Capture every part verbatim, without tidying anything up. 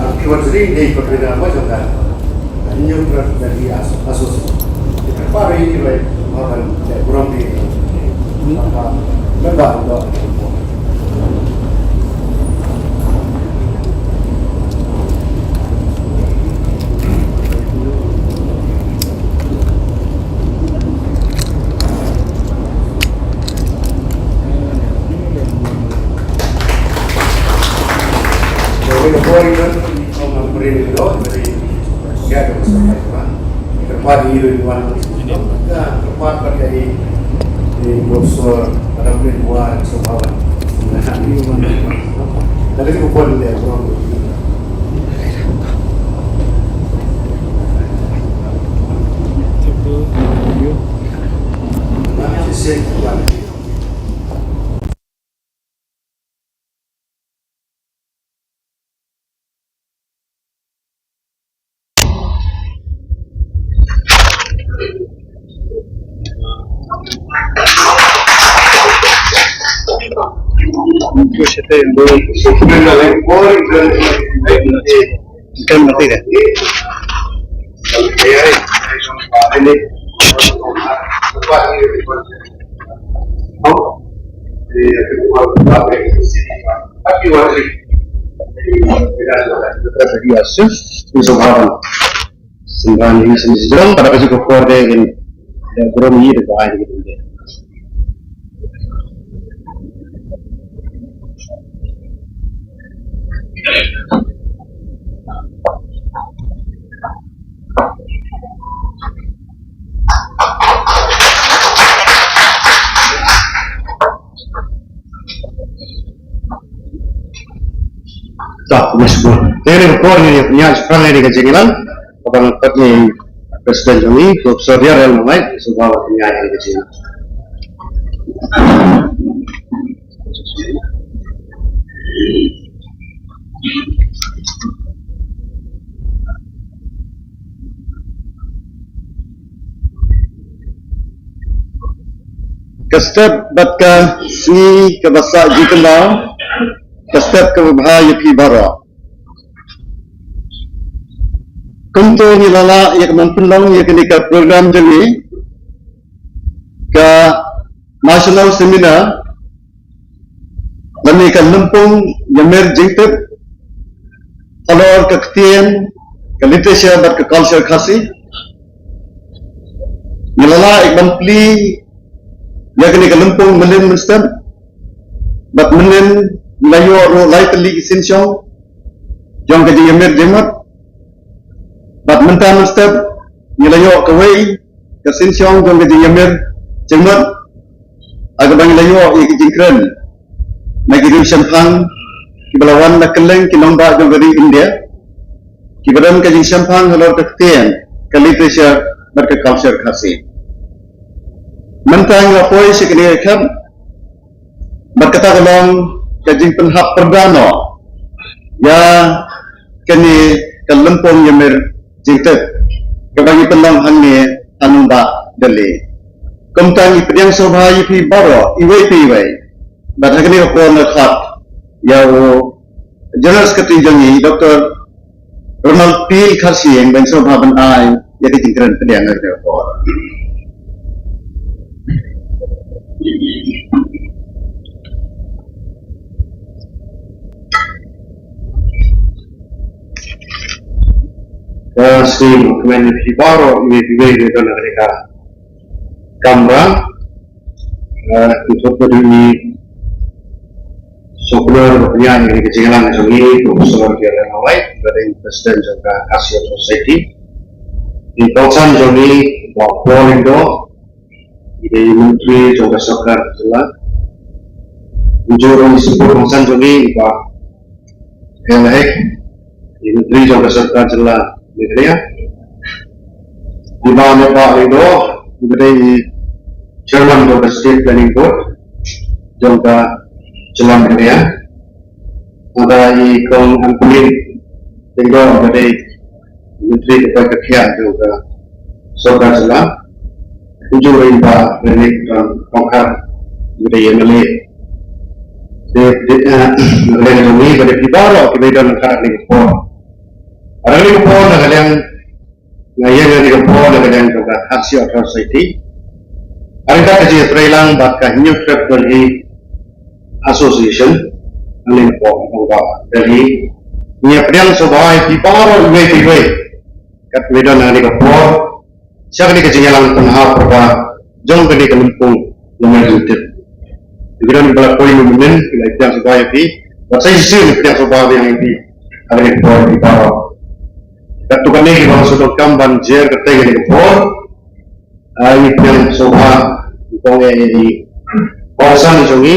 Arti Wajri, dei convener ba jong ka Hynñiewtrep Valley As-, Association. Kita para ini baik, makan, ya, kurang di, apa, lembah untuk. Sembran ini sendiri jong pada kasih ko kor de in de grom yi de bahai de. Ta, mas bu. Tene ko ni nya sprang ni ka jingilan. Abang pat ni President ni, Professor dia real mai, sebab ni ka jingilan. Ka step bad ka sngi kaba sah jingkynmaw, ka step kaba bha ïa phi baroh. Kumto ngi la lah ïa ka ban pynlong ïa kane ka program jong ngi, ka national seminar Ka lympung ïamir jingtip halor ka ktien, ka literature bad ka culture Khasi. Ngi la lah ban plie ïa kane ka lympung mynhynnin mynstep. Bad mynhynnin ngi la ïoh ruh lai tylli ki synshong jong ka jingïamir jingmut. Bad mynta mynstep ngi la ïoh kawei ka synshong jong ka jingïamir jingmut, ha kaba ngi la ïoh ïa ki jingkren na ki riew shemphang kiba la wan na kylleng ki nongbah jong ka ri India, kiba don ka jingshemphang halor ka ktien, ka literature bad ka culture Khasi. Mynta ngi la poi sha kane ka khep, bad kata ka long ka jingpynhap pyrda noh ïa kane ka lympung ïamir jingtip kaba ngi pynlong hangne ha nongbah Delhi. Kumta ngi pdiang sngewbha ïa phi baroh, iwei pa iwei. Bad ha kane ka por nga khot ïa u General Secretary jong ngi, Doctor Ronald Peel Kharsiang, ban sngewbha ban ai ïa ka jingkren pdiang ha kane ka por. Ka sngi kmen ïa phi baroh, ïa phi baroh ba don ha kane ka kamra. Eh, ki thok ka dei sopnor ba pynïaid ïa ka jingïalang jong ngi, Professor K R Lawai, ba dei President jong ka Khasi Authors' Society. Ki kongsan jong ngi, Bah Paul Lyngdoh, i dei i Myntri jong ka Sorkar Jylla. Kumjuh ruh i Symbud Kongsan jong ngi, i Bah L Hek, i Myntri jong ka Sorkar Jylla Meghalaya. I Bah Metbah Lyngdoh, i ba dei i Chairman jong ka State Planning Board jong ka Jylla Meghalaya. Nangta i Kong Ampareen Lyngdoh, i ba dei Myntri ka Paidbah ka Khiah jong ka Sorkar Jylla. Kumjuh ruh i Bah Renick Tonkhar, i ba dei M L A. Te, te, eh, na ka liang jong ngi, ba dei phi baroh kiba don ryngkat ha kane ka por. Ha kane ka por, na ka liang, nga ïeng ha kane ka por na ka liang jong ka Khasi Authors' Society. Ha ryngkat ka jingïatreilang bad ka Hynñiewtrep Delhi Association, ha kane ka por, jong ka Delhi. Ngi ïa pdiang sngewbha ïa phi baroh iwei pa iwei. Kat ba don ha kane ka por, sha kane ka jingïalang pynhap pyrda jong kane ka lympung ïamir jingtip. Ki don kiba la poi mynhynnin, ki la pdiang sngewbha ïa phi. Bad sa shisien ngi pdiang sngewbha ïa phi ha kane ka por, ïa phi baroh. Katto katne kiba sngewdonkam ban jer kyrteng ha kane ka por. Ah, ngi pdiang sngewbha, ngi pdiang ïa i kongsan jong ngi,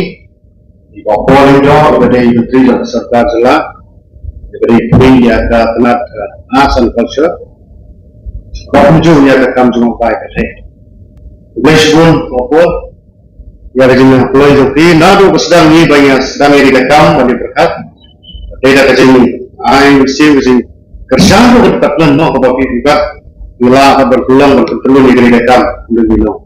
i Bah Paul Lyngdoh, i ba dei i Myntri jong ka Sorkar Jylla, i ba dei i Myntri ïa ka tnat, eh, Arts and Culture, bad kumjuh ïa ka kam jngohkai ka theh. Khublei shibun Bah Paul ïa ka jingïakhun jong phi, naduh ba sdang ngi ba ngi sdang ïa ka kam ban ïa pyrkhat. Dei da ka jing, ai, mesti ka jingkyrshan ruh ka department noh kaba phi phi bat. Ngi lah ban pynlong ban pynlong ïa ka kam, ngi noh.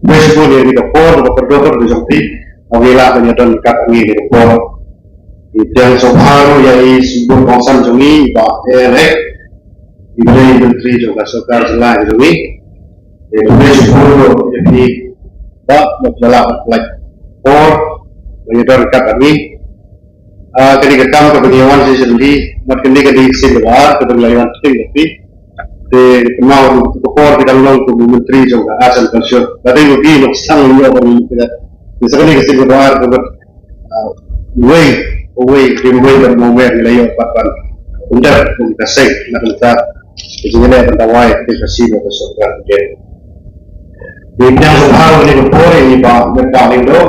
Khublei shibun ïa ka por kaba kordor ka jong phi. Ngi lah ban ïa don kat ngi ïa ka por. Ngi pdiang sngewbha ruh ïa i Symbud Kongsan jong ngi, Bah A L Hek, i ba dei i Myntri jong ka Sorkar Jylla jong ngi. Ngi pdiang sngewbha ruh ïa phi, Bah, ba phi la lah ban pynlait por ban ïa don kat ngi. Ah, kane ka kam kaba ngi wan sha Delhi, mat kane ka dei ka sien kaba ar kaba ngi la wan teng bad phi. Te kynmaw ka por phi dang long kum u Myntri jong ka Arts and Culture. Ka dei ba phi nongsan ïoh ba ngi phi da. Te sa kane ka sien kaba ar kaba, ah, wei, wei, dei wei ban mo mer ngi la ïoh pat ban undar kum ka seng na ka bynta ka jingïaleh ban dawai ka sien ka sorkar ka. Ngi pdiang sngewbha ha kane ka por ïa i Bah Metbah Lyngdoh,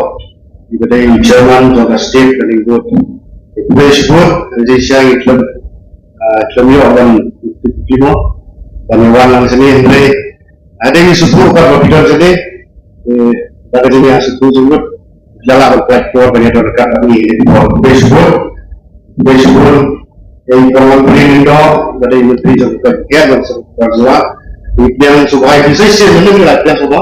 i ba dei i Chairman jong ka State Planning Board. Khublei shibun, ka jingshisha ngi khlem, ah, khlem ïoh ban ïa phi mo ban ïa wan lang shane, hynrei hadien ngi sngewthuh pat ba phi don shane. Eh, da ka jingïasngewthuh jingmut, phi la lah ban pynlait por ban ïa don ryngkat bad ngi. Khublei shibun, khublei shibun. Ïa i Kong Ampareen Lyngdoh, ba dei i Myntri jong ka Sorkar Jylla, ngi pdiang sngewbha ïa phi sa shisien, mynhynnin ngi la pdiang sngewbha.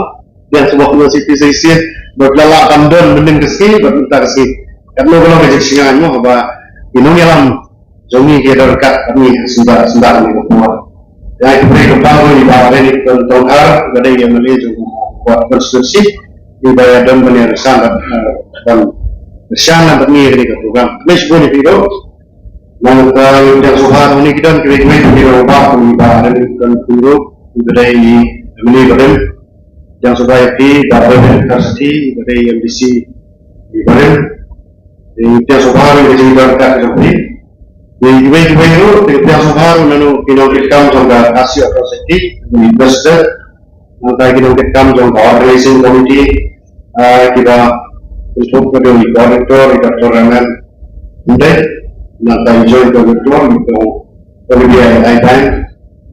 Pdiang sngewbha ïa phi sa shisien, ba phi la lah ban don mynhynnin ka sngi bad mynta ka sngi. Katno ka long ka jingshngaiñ mo ba i nongïalam jong ngi ki don ryngkat bad ngi ha sumar sumar kane ka por. Ïa, khublei kyrpang ruh ïa i Bah Renick Tonkhar, ba dei i M L A jong ka Hynñiewtrep Constituency, i ba ïa don ban ïa ryngkat bad, eh, ban shan lang bad ngi ha kane ka program. Khublei shibun ïa phi ruh. Nangta ïa u pdiang sngewbha ruh ïa ki don kiwei kiwei ki rangbah kum i Bah Aaron Kynruk, i ba dei i MLA barim. Pdiang sngewbha ïa phi Bah Aaron Kynruk, i ba dei i MDC i barim. Te pdiang sngewbha ruh ïa ka jingïadon ryngkat ka jong phi. Te kiwei kiwei ruh, te pdiang sngewbha ruh na u ki nongkitkam jong ka Khasi Autism Society, i president, nangta ki nongkitkam jong ka organizing committee, ah, kiba kynthup ka dei i coordinator, i Doctor Raman Umdei, nangta i joint coordinator, i Dong Olivia Aidan,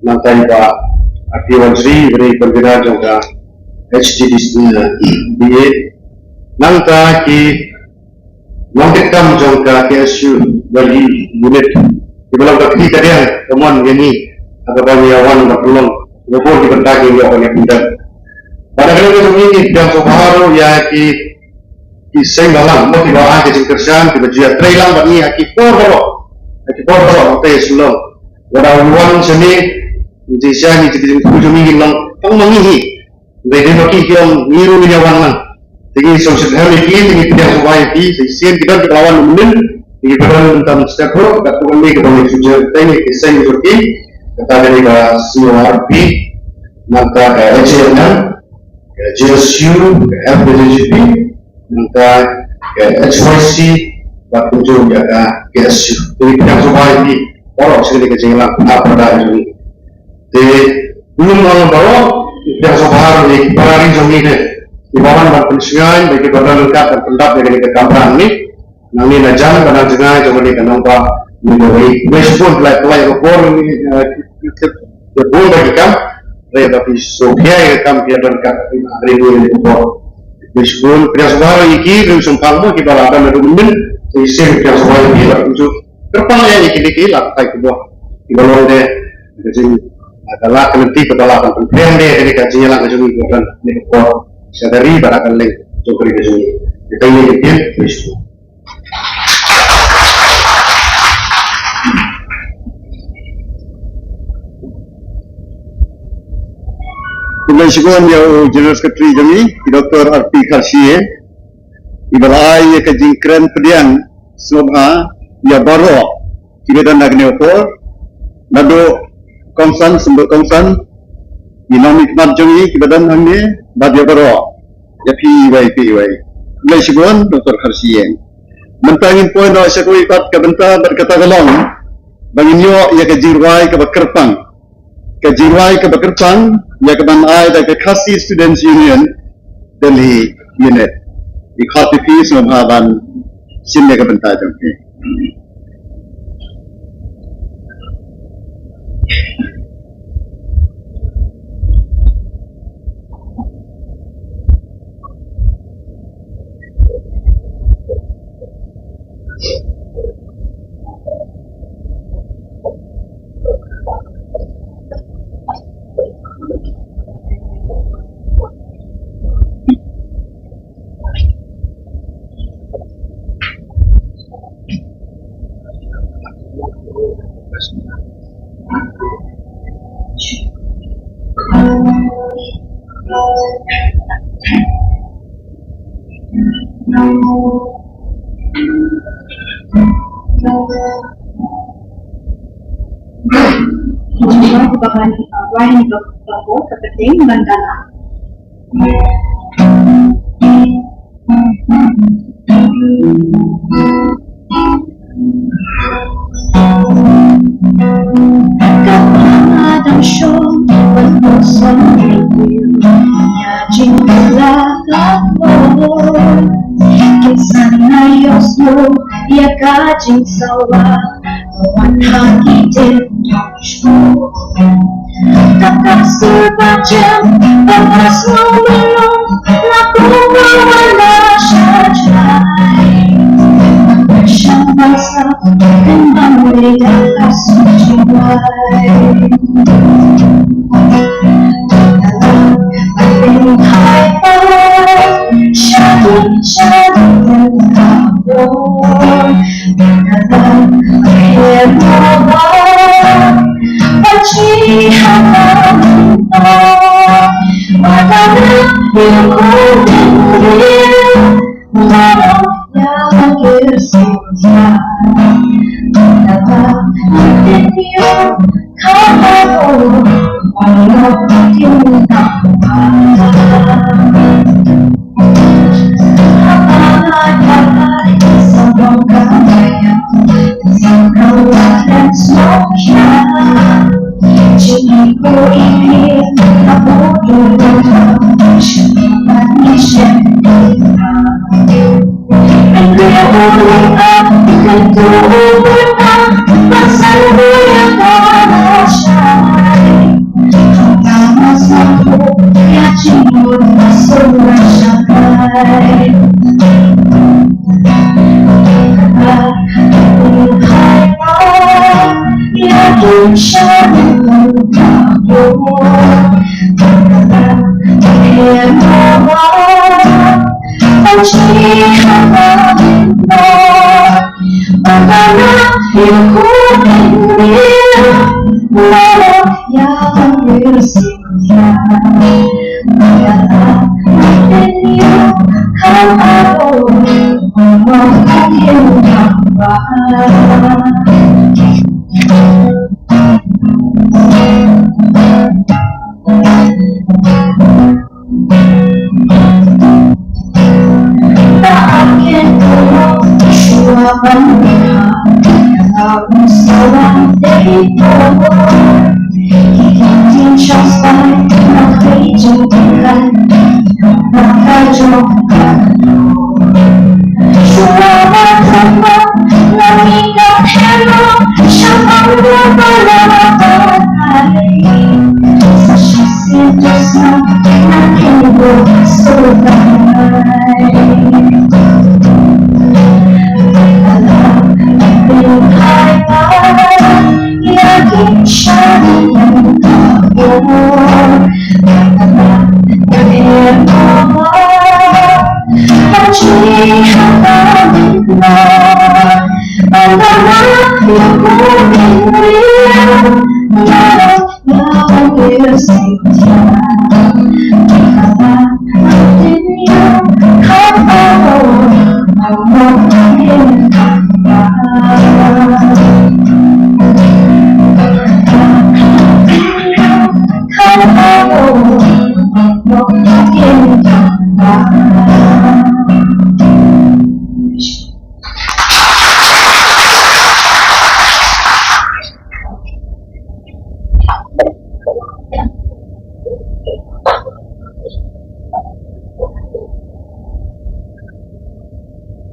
nangta i Bah Ati Wansri, i convener jong ka H T D C, eh, B A, nangta ki nongkitkam jong ka K S U Delhi unit, kiba long ka kti ka diang ka mon ïa ngi ha kaba ngi ïa wan ban pynlong, kiba bun ki bynta ki ïoh ban ïa pyndonkam. Bad na ka liang ka jong ngi ngi pdiang sngewbha ruh ïa ki, ki seng bhalang, mo, kiba ai ka jingkyrshan, kiba ju ïatrei lang bad ngi ha ki por baroh, ha ki por baroh, hangtei Shillong. Lada wan shane, ngi jingshisha ngi, ki jingkyrkhu jong ngi kin long tang ma ngi hi. Dei dei ma ki ki ong ngi ruh ngin ïa wan lang. Te ngi sngewsih ïa ki, te ngi pdiang sngewbha ïa ki, sa shisien ki don kiba la wan mynnin, te kiba don mynta mynstep ruh, katto katne kiba ngi shu jia, te ngi ki seng jong ki, kata ka dei ka C O R P, nangta ka H A N M, ka J S U, ka F K J G P, nangta ka H Y C, bad kumjuh ïa ka K S U. Te ngi pdiang sngewbha ïa ki baroh sha kane ka jingïalang pynhap pyrda jong ngi. Te, lum ong baroh, pdiang sngewbha ruh ïa ki para ri jong ngi te, kiba wan ban pynshngaiñ, bad kiba don ryngkat ban pyndap ïa kane ka kamram ne. Nangne na jan bad na jngai jong kane ka nongbah New Delhi. Khublei shibun, khublei, khublei ïa ka por, eh, ki, ki, ki, ki bun ba ki kam, khublei ba phi sngewkhia ïa ka kam phi ïa don ryngkat, phi ïa don ryngkat. Khublei shibun, pdiang sngewbha ruh ïa ki, ri shongphang mo kiba la don haduh mynnin, sa shisien pdiang sngewbha ïa ki, bad kumjuh kyrpang ïa kine ki la kynthei ki bor, kiba long de ka jing, ah, ka lad ka lynti kaba la ban pynphriang de kane ka jingïalang ka jong ngi kaba don kane ka por sha ka ri bad ha ka liang jong ka ri ka jong ngi. Ïa kaei ne ka ktien, khublei shibun. Khublei shibun ïa u General Secretary jong ngi, i Doctor R P Kharshi, eh. Iba la ai ïa ka jingkren pdiang sngewbha ïa baroh kiba don ha kane ka por, naduh kongsan symbai kongsan, i nongmihkhmat jong ngi kiba don hangne, bad ïa baroh, ïa phi iwei pa iwei. Khublei shibun Doctor Kharshi Ïeng. Mynta ngin poi noh sha kawei pat ka bynta bad kata ka long ba ngin ïoh ïa ka jingrwai kaba kyrpang. Ka jingrwai kaba kyrpang ïa kaban ai da ka Khasi Students Union Delhi Unit. I khot ïa phi sngewbha ban shim ïa ka bynta jong phi.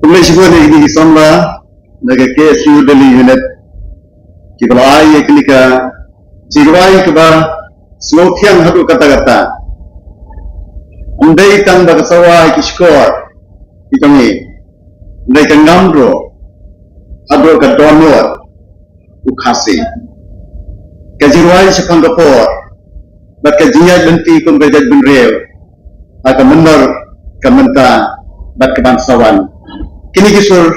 Khublei shibun ïa kine ki samla na ka K S U Delhi Unit kiba la ai ïa kane ka jingrwai kaba sngewthiang haduh katta katta. Ym dei tang ba ka sawa ïa ki shkor ki jong ngi, ym dei, ka ngam ruh haduh ka dohnud u Khasi. Ka jingrwai shaphang ka por bad ka jingïaid lynti kum ka jaitbynriew ha ka mynder, ka mynta bad ka ban sa wan. Kine ki sur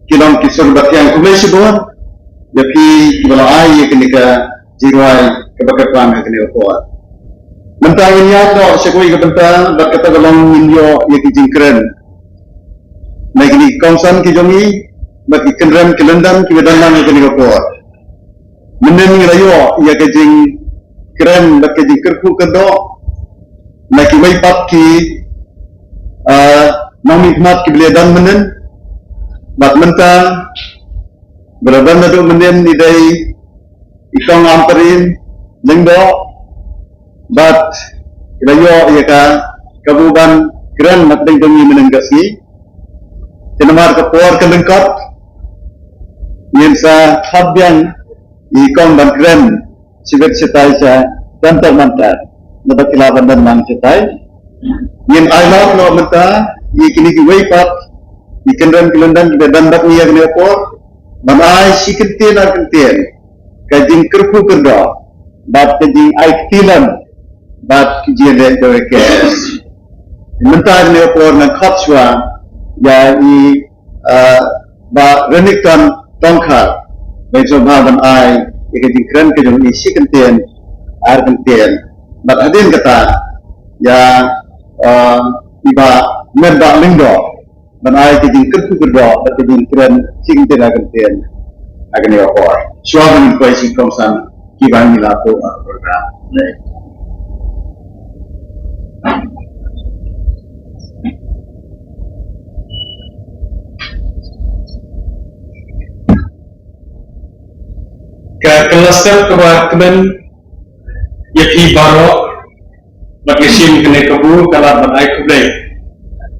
ki long ki sur ba thiang. Khublei shibun ïa phi kiba la ai ïa kane ka jingrwai kaba kyrpang ha kane ka por. Mynta ngin ïaid noh sha kawei ka bynta bad kata ka long ngin ïoh ïa ki jingkren na kine ki kongsan ki jong ngi bad ki kynrem ki lyndan kiba don lang ha kane ka por. Mynnin ngi la ïoh ïa ka jingkren bad ka jingkyrkhu kyrdoh na kiwei pat ki, ah, nongmihkhmat kiba la ïadon mynnin. Bad mynta ba la don naduh mynnin i dei i Kong Ampareen Lyngdoh, bad i la ïoh ïa ka kabu ban kren na pdeng jong ngi mynnin ka sngi. Te namar ka por ka lyngkot, ngin sa khot biang i Kong ban kren shibit shatai sha Jantar Mantar, naba ki lah ban don lang shatai. Ngin ai lad noh mynta ïa kine kiwei pat ki kynrem ki lyndan kiba don bad ngi ïa kane ka por, ban ai shi kyntien ar kyntien ka jingkyrkhu kyrdoh bad ka jingai kti lem bad ka jingïaleh jong ka K S. Mynta ha kane ka por ngan khot shuwa ïa i, ah, Bah Renikton Tongkhar, ba in sngewbha ban ai ïa ka jingkren ka jong i shi kyntien ar kyntien. Bad hadien kata ïa, ah, i Bah Metbah Lyngdoh ban ai ka jingkyrkhu kyrdoh bad ka jingkren shi kyntien ar kyntien ha kane ka por. Shuwa ban poi sha ki kongsan kiba ngi la buh ha ka program. Ka kylla step kaba kmen ïa phi baroh, bad ngi shim kane ka kabu ka lad ban ai khublei.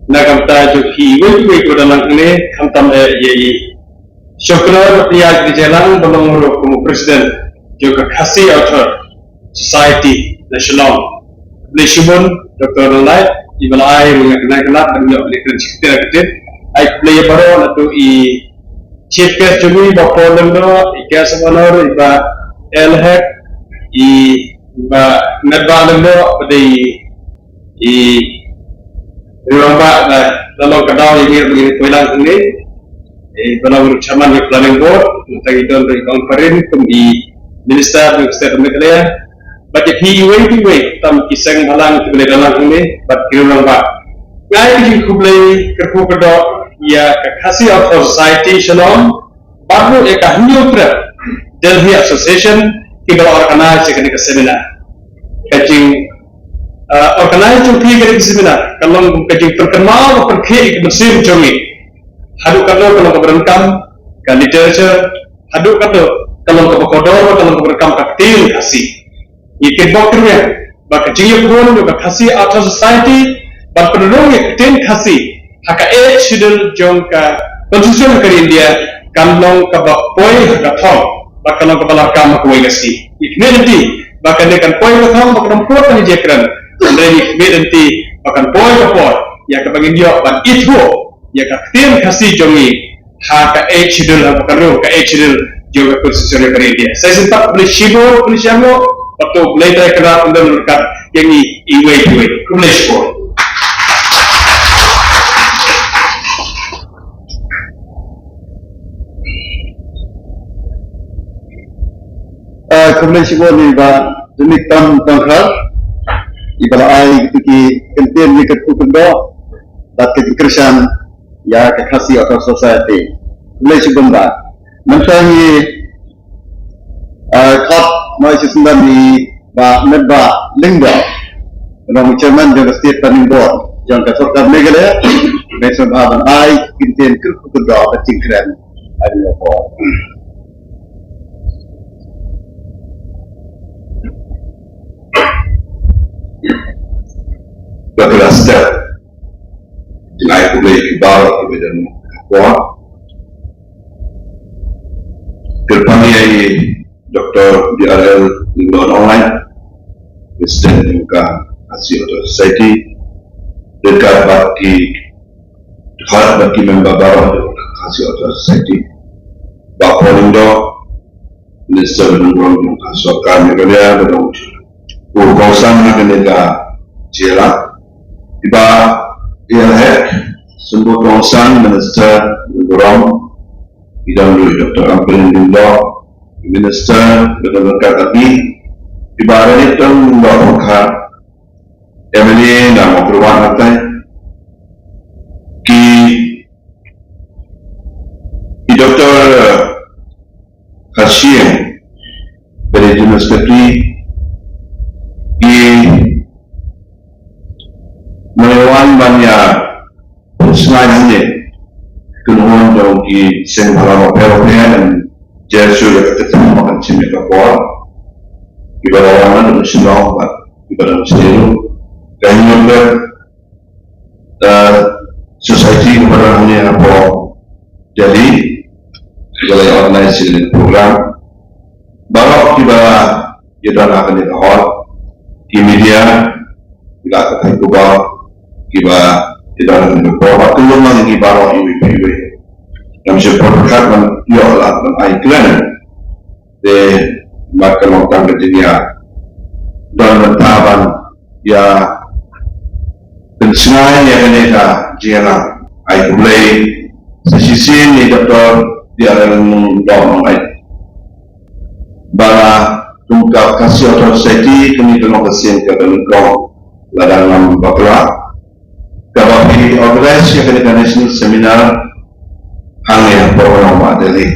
na ka bynta jong phi iwei pa iwei kiba don lang hangne, khamtam eh ïa i Shongknor Ïa Kri Jailang ba long ruh kum u President jong ka Khasi Author Society na Shillong. Khublei shibun Doctor Nonglait, iba la ai ruh ïa ka nang ka lad ban ïoh ïa ka kren shi ktien ar ktien. Ai khublei ïa baroh naduh i Chief Guest jong ngi Bah Paul Lyngdoh, i Guest of Honor i Bah L Hek, i Bah Metbah Lyngdoh, ba dei i Rangbah, la, la long ka daw ïa ngi ba ngin poi lang hangne. Eh, ba long ruh Chairman jong Planning Board, mynta ngi don ruh i Kong Parin kum i Minister jong State of Meghalaya. Bad ïa phi iwei pa iwei, tam ki seng bhalang kiba la don lang hangne, bad ki rangbah. Nga ai ka jingkhublei kyrkhu kyrdoh ïa ka Khasi Author Society Shillong, bad ruh ïa ka Hynñiewtrep Delhi Association kiba la organize ïa kane ka seminar. Ka jing, uh, organize jong ki kane ka seminar ka long ka jingpynkynmaw ba pynkhih ïa ka mynsiem jong ngi. Haduh katno ka long kaba donkam ka literature, haduh katno ka long kaba kordor, ka long kaba donkam ka ktien Khasi. Ngi kitbok kyrmen ba ka jingïakhun jong ka Khasi Author Society ban pynrung ïa ka ktien Khasi ha ka Eighth Schedule jong ka Constitution ka ri India kan long kaba poi ha ka thong bad kan long kaba la kam ha kawei ka sngi. Ngi khmih lynti ba kane kan poi ha ka thong bad kan ym poi ha ka jingkren. Hynrei ngi khmih lynti ba kan poi ha ka por ïa kaba ngin ïoh ban ithuh ïa ka ktien Khasi jong ngi ha ka Eighth Schedule, ha ka ruh ka Eighth Schedule jong ka Constitution ka ri India. Sa shisien pat khublei shibun, khublei shihajar nguh, bad to U Blei Trai Kynrad un don ryngkat ïa ngi iwei pa iwei. Khublei shibun. Ah, khublei shibun ïa i Bah Dohnud Tongkhar, iba la ai kito ki kyntien, ki kyrkhu kyrdoh bad ki jingkyrshan ïa ka Khasi Author Society. Khublei shibun Bah. Mynta ngi, ah, khot noh ïa u syndon i Bah Metbah Lyngdoh, ba long Chairman jong ka State Planning Board jong ka Sorkar Meghalaya, ba sngewbha ban ai ki kyntien kyrkhu kyrdoh bad jingkren. Ai ïa u. Ka klas step. Jngai khublei ïa ki baroh kiba don ha ka por. Kyrpang ïa i Doctor D R L Lyngdoh Nonglait, President jong ka Khasi Author Society, ryngkat bad ki, ryngkat bad ki member baroh jong ka Khasi Author Society. Bah Paul Lyngdoh, Minister ba don burom jong ka sorkar Meghalaya, ba don u kongsan ha kane ka jylla. I Bah L Hek Symbud Rongsan, Minister ba don burom. I don ruh i Doctor Ampareen Lyngdoh, Minister ba don ryngkat bad ngi. I Bah Ranitong Lyngdoh Pyrkhat, M L A na Mawkyrwat, mynta ki, i Doctor Kharshiing, ba dei General Secretary, i nongwan ban ïa pynsngew hangne, kynhun jong ki seng bhalang bapher bapher, jan shu ïa ka kyrteng ba kan shim ïa ka por, kiba la wan na Shillong bad kiba dang shu ka Hynñiewtrep, eh, society kaba don hangne hapoh Delhi, kiba la organize ïa kane ka program. Baroh kiba ïadon ha kane ka hall, ki media, kiba la kynthei kubur, kiba ïadon ha kane ka por, bad kylluid lang ïa ki baroh iwei pa iwei. Ngam shym pyrkhat ban ïoh lad ban ai kren. Te mat ka long tang ka jingïa don bynta ban ïa pynsngew ïa kane ka jingïalang. Ai khublei sa shisien ïa i Doctor D R L Lyngdoh Nonglait, ba la kum ka Khasi Author Society, kane ka long ka sien kaba nyngkong lada ngam bakla, kaba phi organize ïa kane ka national seminar hangne hapoh Nongma Delhi.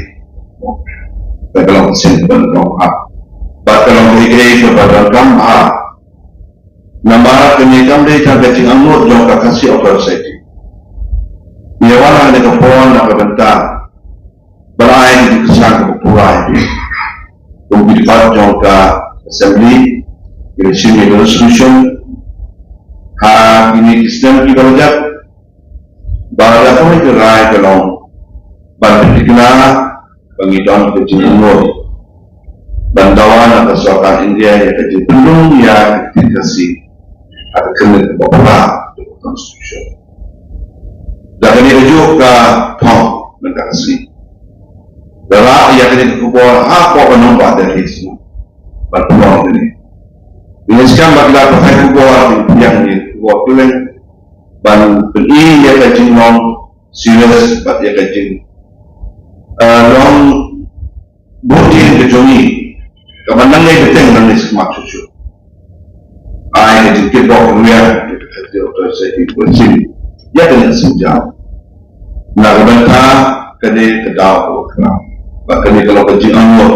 Ka long ka sien kaba nyngkong ha. Bad ka long kaei kaei kaba donkam ha. Namar kane kam dei tang ka jingangnud jong ka Khasi Author Society. Ngi wan ha kane ka por na ka bynta ba la ai ka jingkyrshan kaba pura ïa phi. Kum ki dkhot jong ka Assembly, ki la shim ïa ka resolution ha kine ki snem kiba la dep. ka rai ka long ban pynthikna ba ngi don ka jingangnud ban dawa na ka sorkar India ïa ka jingpynlong ïa ka ktien Khasi ha ka kyrteng kaba pura jong ka constitution. Da kane kajuh ka thong mynta ka sngi, da rah ïa kane ka khubor hapoh ka nongbah Delhi shuh ban pynlong kane. Ngi ngeit skhem ba ki la pathai khubor, ki pdiang ïa ka khubor kylleng ban pyni ïa ka jinglong serious bad ïa ka jing, eh, long bor dien ka jong ngi kaba nang ïa ka teng nang ïa smat shuh shuh. Ai ka jingkitbok ruh ïa ka, ka jingkitbok ruh ïa ka, ïa ka jingkitbok ruh ïa ka, na ka bynta kane ka daw kaba khraw bad kane ka long ka jingangnud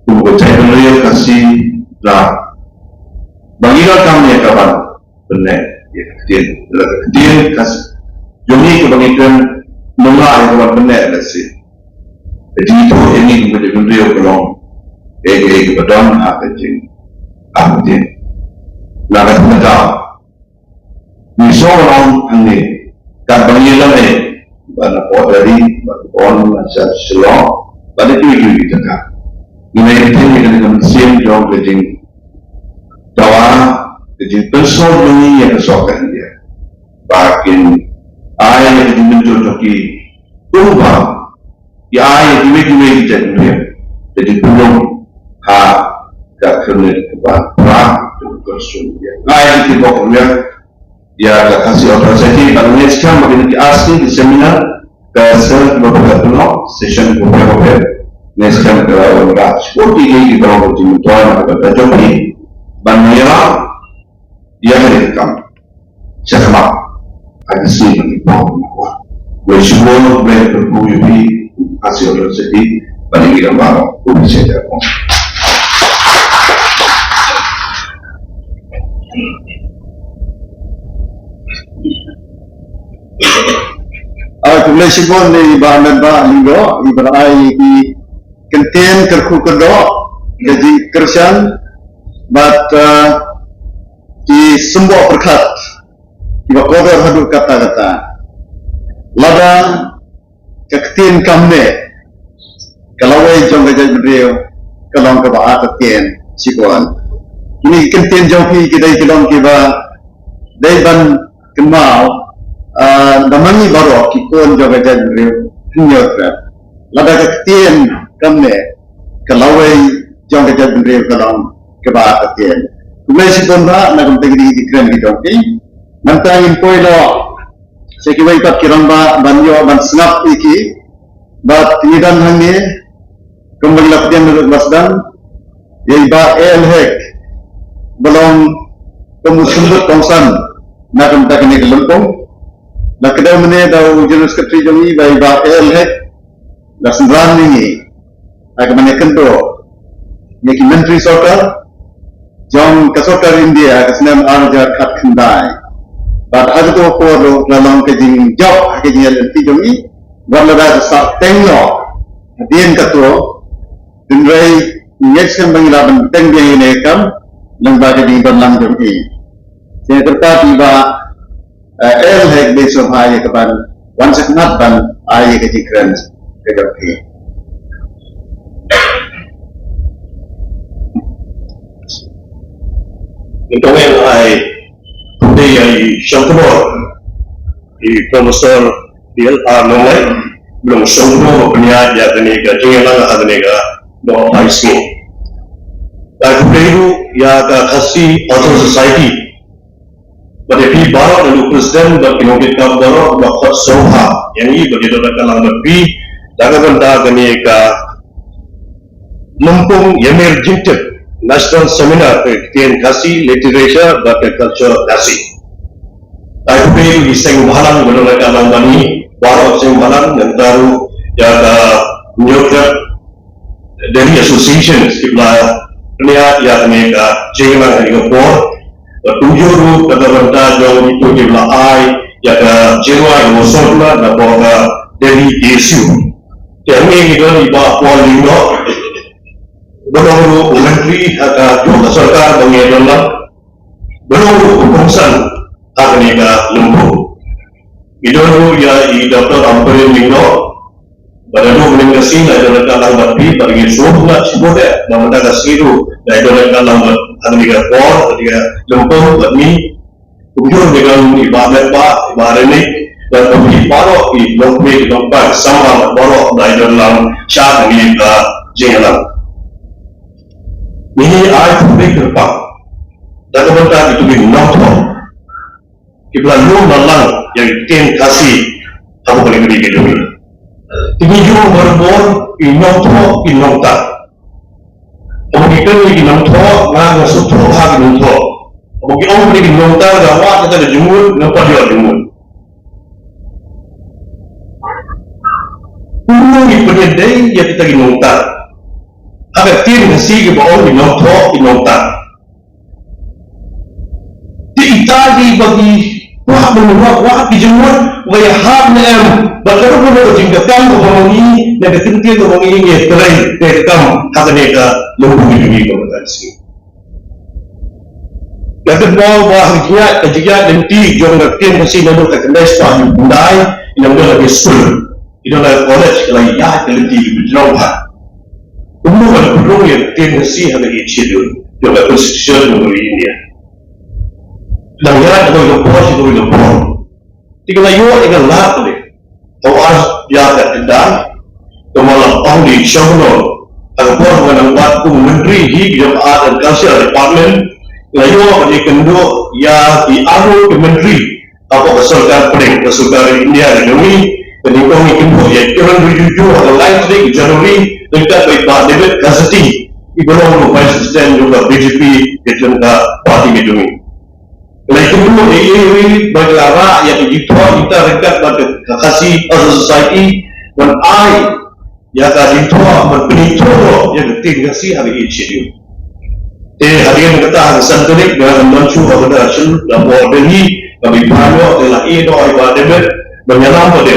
kum ka jaitbynriew Khasi. Ba ngi donkam ïa ka ban pynneh ïa ka ktien, ïa ka ktien Khasi jong ngi kaba ngi kren, namar ïa ka ban pynneh lehse ka jingithuh ïa ngi kum ka jaitbynriew ka long kaei kaei kaba don ha ka jing, ha ka ktien. Na kata ka daw ngi sngewlong hangne katba ngi ïalehkai bad na Port Delhi bad na Shillong bad na kiwei kiwei ki jaka. Ngi la ïathuh ïa kane ka mynsiem jong ka jingdawa, ka jingpynsngew jong ngi ïa ka sorkar India ba kin ai ïa ka jingmynjur jong ki kumba ki ai ïa kiwei kiwei ki jaitbynriew ka jingpynlong ha ka kyrteng kaba pura jong ka constitution. Ai ïa ki bok ruh ïa ka Khasi Authors' Society. Bad ngi ngeit skhem ba kine ki ar sngi ki seminar, ka seminar kaba pher pher, session kaba pher pher, ngi ngeit skhem ka la wanrah shibun ki, ki, ki ba long ka jingmyntoi na ka bynta jong ki ban ïarap ïa kane ka kam sha khmat ha ki sngi ba ki por ban wan. Khublei shibun, khublei kyrkhu ïa phi, Khasi Authors' Society bad ïa ngi baroh. Khublei shibun. Ah, khublei shibun ïa i Bah Ahmed Bah Lyngdoh, i ba la ai ïa ki kyntien kyrkhu kyrdoh, ka jingkyrshan bad, ah, ki symboh pyrkhat kiba kordor haduh katta katta. Lada ka ktien kam neh, ka lawei jong ka jaitbynriew ka long kaba artatien shibun. Kine ki kyntien jong phi ki dei ki long kiba dei ban kynmaw, ah, da ma ngi baroh ki khun jong ka jaitbynriew Hynñiewtrep. Lada ka ktien kam neh, ka lawei jong ka jaitbynriew ka long kaba artatien. Khublei shibun Bah na ka bynta kine ki jingkren ki jong phi. Mynta ngin poi noh sha kiwei pat ki rangbah ban ïoh ban sngap ïa ki. Bad ngi don hangne, kumba ngi la pdiang naduh ba sdang, ïa i Bah A L Hek ba long kum u symbud kongsan na ka bynta kane ka lympung. La kdew mynne da u General Secretary jong ngi, ba i Bah A L Hek la synran ïa ngi ha kaba ngi kynduh ïa ki myntri sorkar jong ka sorkar India ha ka snem ar hajar khatkhyndai. Bad ha kato ka por ruh la long ka jingjop ha ka jingïaid lynti jong ngi, wat lada ka sah teng noh hadien kato, hynrei ngi ngeit skhem ba ngi lah ban teng biang ïa kane ka kam lyngba ka jingdonlang jong ngi. Sngewbha kyrpad ïa i Bah, eh, A L Hek Beisoh Bhai ïa ka ban wan shakhmat ban ai ïa ka jingkren ka jong phi. Ngi tong ïa ai khublei ïa i shongkubor, i Professor D L R Nonglait, ba long shongkubor ba pynïaid ïa kane ka jingïalang ha kane ka dohphai sngi. Ai khublei ruh ïa ka Khasi Authors' Society, bad ïa phi baroh, ïa u President bad ki nongtrei baroh ba khot sngewbha ïa ngi ba ngi don ryngkat lang bad phi da ka bynta kane ka lympung ïamir jingtip, National Seminar ka ktien Khasi, Literature bad ka Culture Khasi. Ai khublei ïa ki seng bhalang ba don ryngkat lang bad ngi, baroh seng bhalang, nangta ruh ïa ka Hynñiewtrep Delhi Association, ki ba la pynïaid ïa kane ka jingïalang ha kane ka por. Bad kumjuh ruh na ka bynta jong kito ki ba la ai ïa ka jingrwai ka mawsynrang na ka por ka Delhi A S U. Te hangne ngi don i Bah Paul Lyngdoh, ba long ruh u myntri ha kajuh ka sorkar ba ngi don lang, ba long ruh u kongsan ha kane ka lympung. Ngi don ruh ïa i Doctor Ampareen Lyngdoh, ba da ruh mynne ka sngi la ïadon ryngkat lang bad phi, bad ngi sngewbha shibun eh ba mynta ka sngi ruh la ïadon ryngkat lang bad ha kane ka por, ha kane ka lympung bad ngi. Kumjuh ngi don i Bah Metbah, i Bah Renick, bad phi baroh i nongpeit nongpeit samla bad baroh la ïadon lang sha kane ka jingïalang. Ngi ai khublei kyrpang da ka bynta kito ki nongthoh kiba la lum la lang ïa ki ktien Khasi hapoh kane ka ri ka jong ngi. Te ngi ïoh barabor ki nongthoh ki nongtar. Haba ngi kren ïa ki nongthoh, nga nga sngewthuh ha ki nongthoh. Haba ngi ong ïa ki nongtar, nga wad kata ka jingmut, nga pat ïoh jingmut. Kumno ngi pynïadei ïa kita ki nongtar? Ha ka ktien Khasi kiba ong ki nongthoh ki nongtar. Te ita ki ba ki kwah ban wad, wad ki jingmut ba ïahap ne em bad ka rukom ka jingdonkam kaba ma ngi, ne ka kyntien kaba ma ngi ngi trei, trei kam ha kane ka lympung jong ngi kaba ka sngi. Nga kynmaw ba ha ka jingïaid, ka jingïaid lynti jong ka ktien Khasi naduh ka khyndai spah hynñiew phew khyndai, ïa ngi don ha ki skul, ïa ngi don ha ki college, ka la ïaid ka lynti kaba jrong bha. Kumno ban pynrung ïa ka ktien Khasi ha ka Eighth Schedule jong ka Constitution jong ka ri India. Dang ïaid na kawei ka por sha kawei ka por. Te ka la ïoh ïa ka lad leh. Ka ar hajar khyndai, ka la ong da i Shangno, ha ka por ba nga dang wad kum u myntri hi ka jong ka Art and Culture Department, ka la ïoh ban ïakynduh ïa ki arngut ki myntri hapoh ka sorkar pdeng, ka sorkar India ka jong ngi. Ka nyngkong ngi kynduh ïa i Kiren Rijiju ha ka lai tarik January, ryngkat bad i Bah David Cassidy, iba long u Vice President jong ka B J P, ka jong ka party ka jong ngi. Ka la ïakynduh ïa i, ïa i, ba ka la rah ïa ka jingthoh kita ryngkat bad ka Khasi Authors' Society ban ai ïa ka jingthoh ban pynithuh ïa ka ktien Khasi ha ka Eighth Schedule. Te hadien kata ha ka san tarik nga dang don shuh ha kata sha Delhi, ka Bah Phayo te la ïeh noh ïa i Bah David ban ïalam bad i,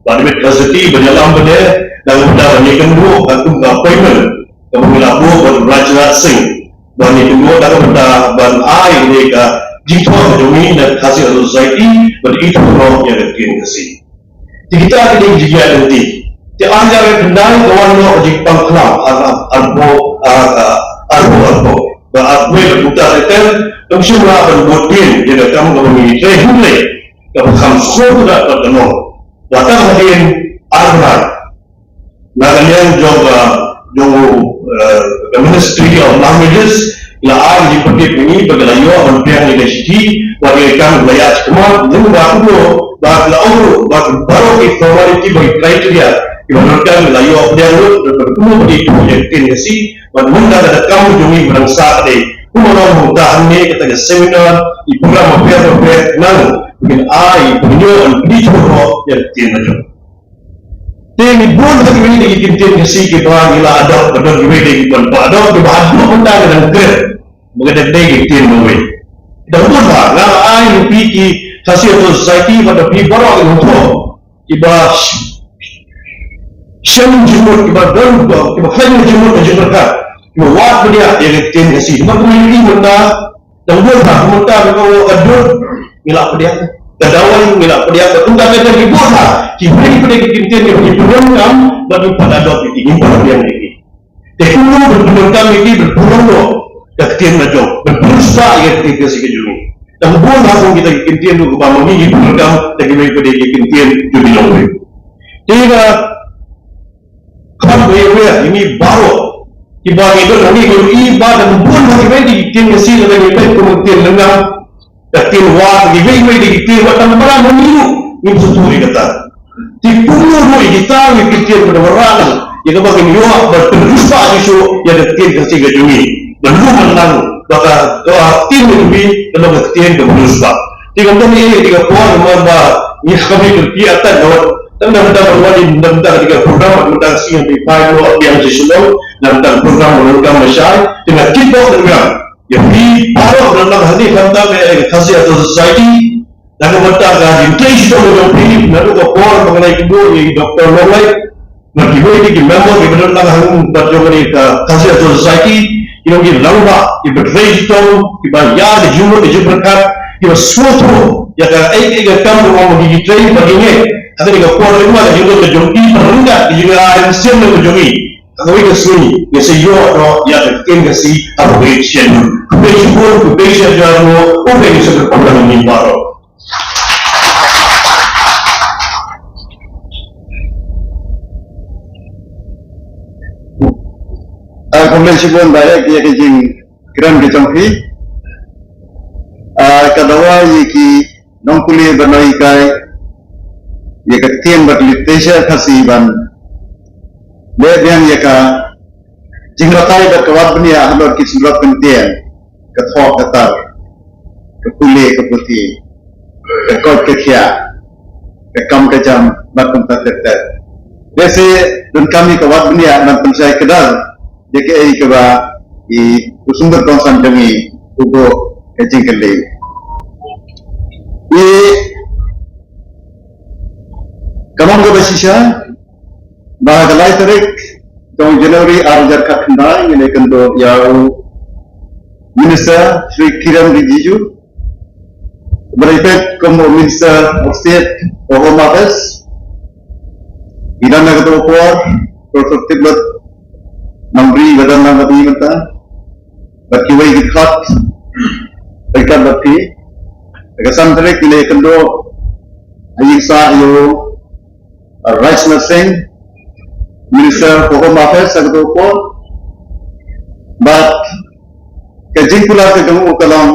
Bah David Cassidy ban ïalam bad i, dang bynta ban ïakynduh ka kum ka appointment kaba ngi la buh bad u Rajnath Singh ban ïakynduh, dang bynta ban ai ïa ka jingthoh ka jong ngi na ka Khasi Authors' Society ban ithuh noh ïa ka ktien Khasi. Te kita ki dei ki jingïaid lynti. Te ar hajar khyndai ka wan noh ka jingpang khlam, ar, ar, arphew, ar, ar, arphew, arphew. Ba arphew bad kumta te, kam shym lah ban bud biang ïa ka kam kaba ngi trei hynrei kaba kham sngewthuh bad ka nong. Ba tang hadien ar bnai, na ka liang jong ka, jong, eh, ka Ministry of Languages, la ai jingpyntip ïa ngi ba ka la ïoh ban pdiang ïa ka shithi, wat ïa ka kam la ïaid shakhmat, nangta kumno ba ka la ong ruh ba baroh ki formality bad ki criteria kiba donkam la ïoh pdiang lut, bad kumno ba ki ithuh ïa ka ktien Khasi, bad mynta ka kam jong ngi ba dang sah ka dei kumno nangta hangne kata ka seminar, ki program bapher bapher, nang ba kin ai, ba kin ïoh ban pynithuh ïa ka ktien la jong. Te ngi bun ha kiwei de ki kyntien Khasi kiba ngi la adopt, ba don kiwei de kiban ba adopt, kiba haduh mynta ngi dang kren ba ka dei ki ktien ba wei. Dang bun bha, nga la ai ïa phi ki Khasi Authors' Society bad phi baroh ki nongthoh kiba sh-, shem jingmut, kiba don, kiba khlaiñ jingmut, jingmut ka, kiba wad bniah ïa ki ktien Khasi. Namar kumne mynta dang bun bha, kumta ka, ka dud ngi la pdiang, ka dawai ngi la pdiang, kumta ka dang bun bha. Ki bun ki pdiang ki kyntien ki pdiang kam, bad ki pat adopt ki, ki pdiang ki. Te kumno ban pdiang kam ki, ban pdiang noh ka ktien la jong, ban pdiang sa ïa ka ktien Khasi ka jong ngi. Dang bun bha kum kita ki kyntien ruh kiba ma ngi ki pdiang kam, te ki bun ki pdiang ki kyntien jong ngi long. Te ka Kham ïa ïa ngi baroh kiba ngi don hangne, ngi ïohi ba dang bun ha kiwei de ki ktien Khasi lada ngi peit kum ka ktien Lyngngam, ka ktien War, kiwei kiwei de ki ktien wat tang para ma ngi ruh ngim sngewthuh ïa kata. Te kumno ruh ïa kita ki ktien ba dang wanrah ïa kaba ngin ïoh ban pynriewspah shuh shuh ïa ka ktien Khasi ka jong ngi, ban lum ban lang ba ka, ka ktien ka jong ngi ka long ka ktien kaba riewspah. Te ngam don ei ei te ka por namar ba ngi ha kaba kyrkieh ïa ka dawai. Tang da mynta ban wan ïa mynta ka program, mynta ka sngi phi phai noh biang sha Shillong, da mynta ka program ban wan kam lashai, te nga tip ba ka program ïa phi baroh ba don lang hangne khamtam ïa ka Khasi Authors' Society, da ka mynta ka jingtrei shitom jong phi, naduh ka por ba nga la ïakynduh ïa i Doctor Longlait, bad kiwei de ki member kiba don lang hangne bad jong kane ka Khasi Authors' Society, ki long ki rangbah kiba trei shitom, kiba ïa ka jingmut ka jingpyrkhat, kiba sngewthuh ïa kaei kaei ka kam kaba ong ba ki trei ba ki ngeit. Hynrei ka por ri ma ka jingdon ka jong i, ka ryngkat ka jingïaid sien ka jong i. Kawei ka sngi ngi sa ïoh noh ïa ka ktien Khasi ha kawei ka sien. Khublei shibun, khublei shihajar nguh, khublei shibun ïa phi baroh. Ah, khublei shibun Bah Hek ïa ka jingkren ka jong phi. Ah, ka dawa ïa ki nongpule ba nonghikai ïa ka ktien bad literature Khasi ban leh biang ïa ka jingbatai bad ka wad bniah halor ki syndrop kyntien, ka thoh ka tar, ka pule ka puthi, ka koit ka khiah, ka kam ka jam bad kumta ter ter. Lehse donkam ïa ka wad bniah ban pynshai kdar ïa kaei kaba i u sumber kongsan jong ngi u buh ka jingkylli. I ka long kaba shisha ba ha ka lai tarik jong January ar hajar khatkhyndai ngi la ïakynduh ïa u Minister Shri Kiren Rijiju, uba la peit kum u Minister of State for Home Affairs. I don ha kato ka por Professor Tiblot Nongri, ba don lang bad ngi mynta, bad kiwei ki khot ryngkat bad phi. Ha ka san tarik ngi la ïakynduh ha ïing sah ïa u Rajnath Singh, Minister for Home Affairs ha kato ka por. Bad ka jingkular ka jong u ka long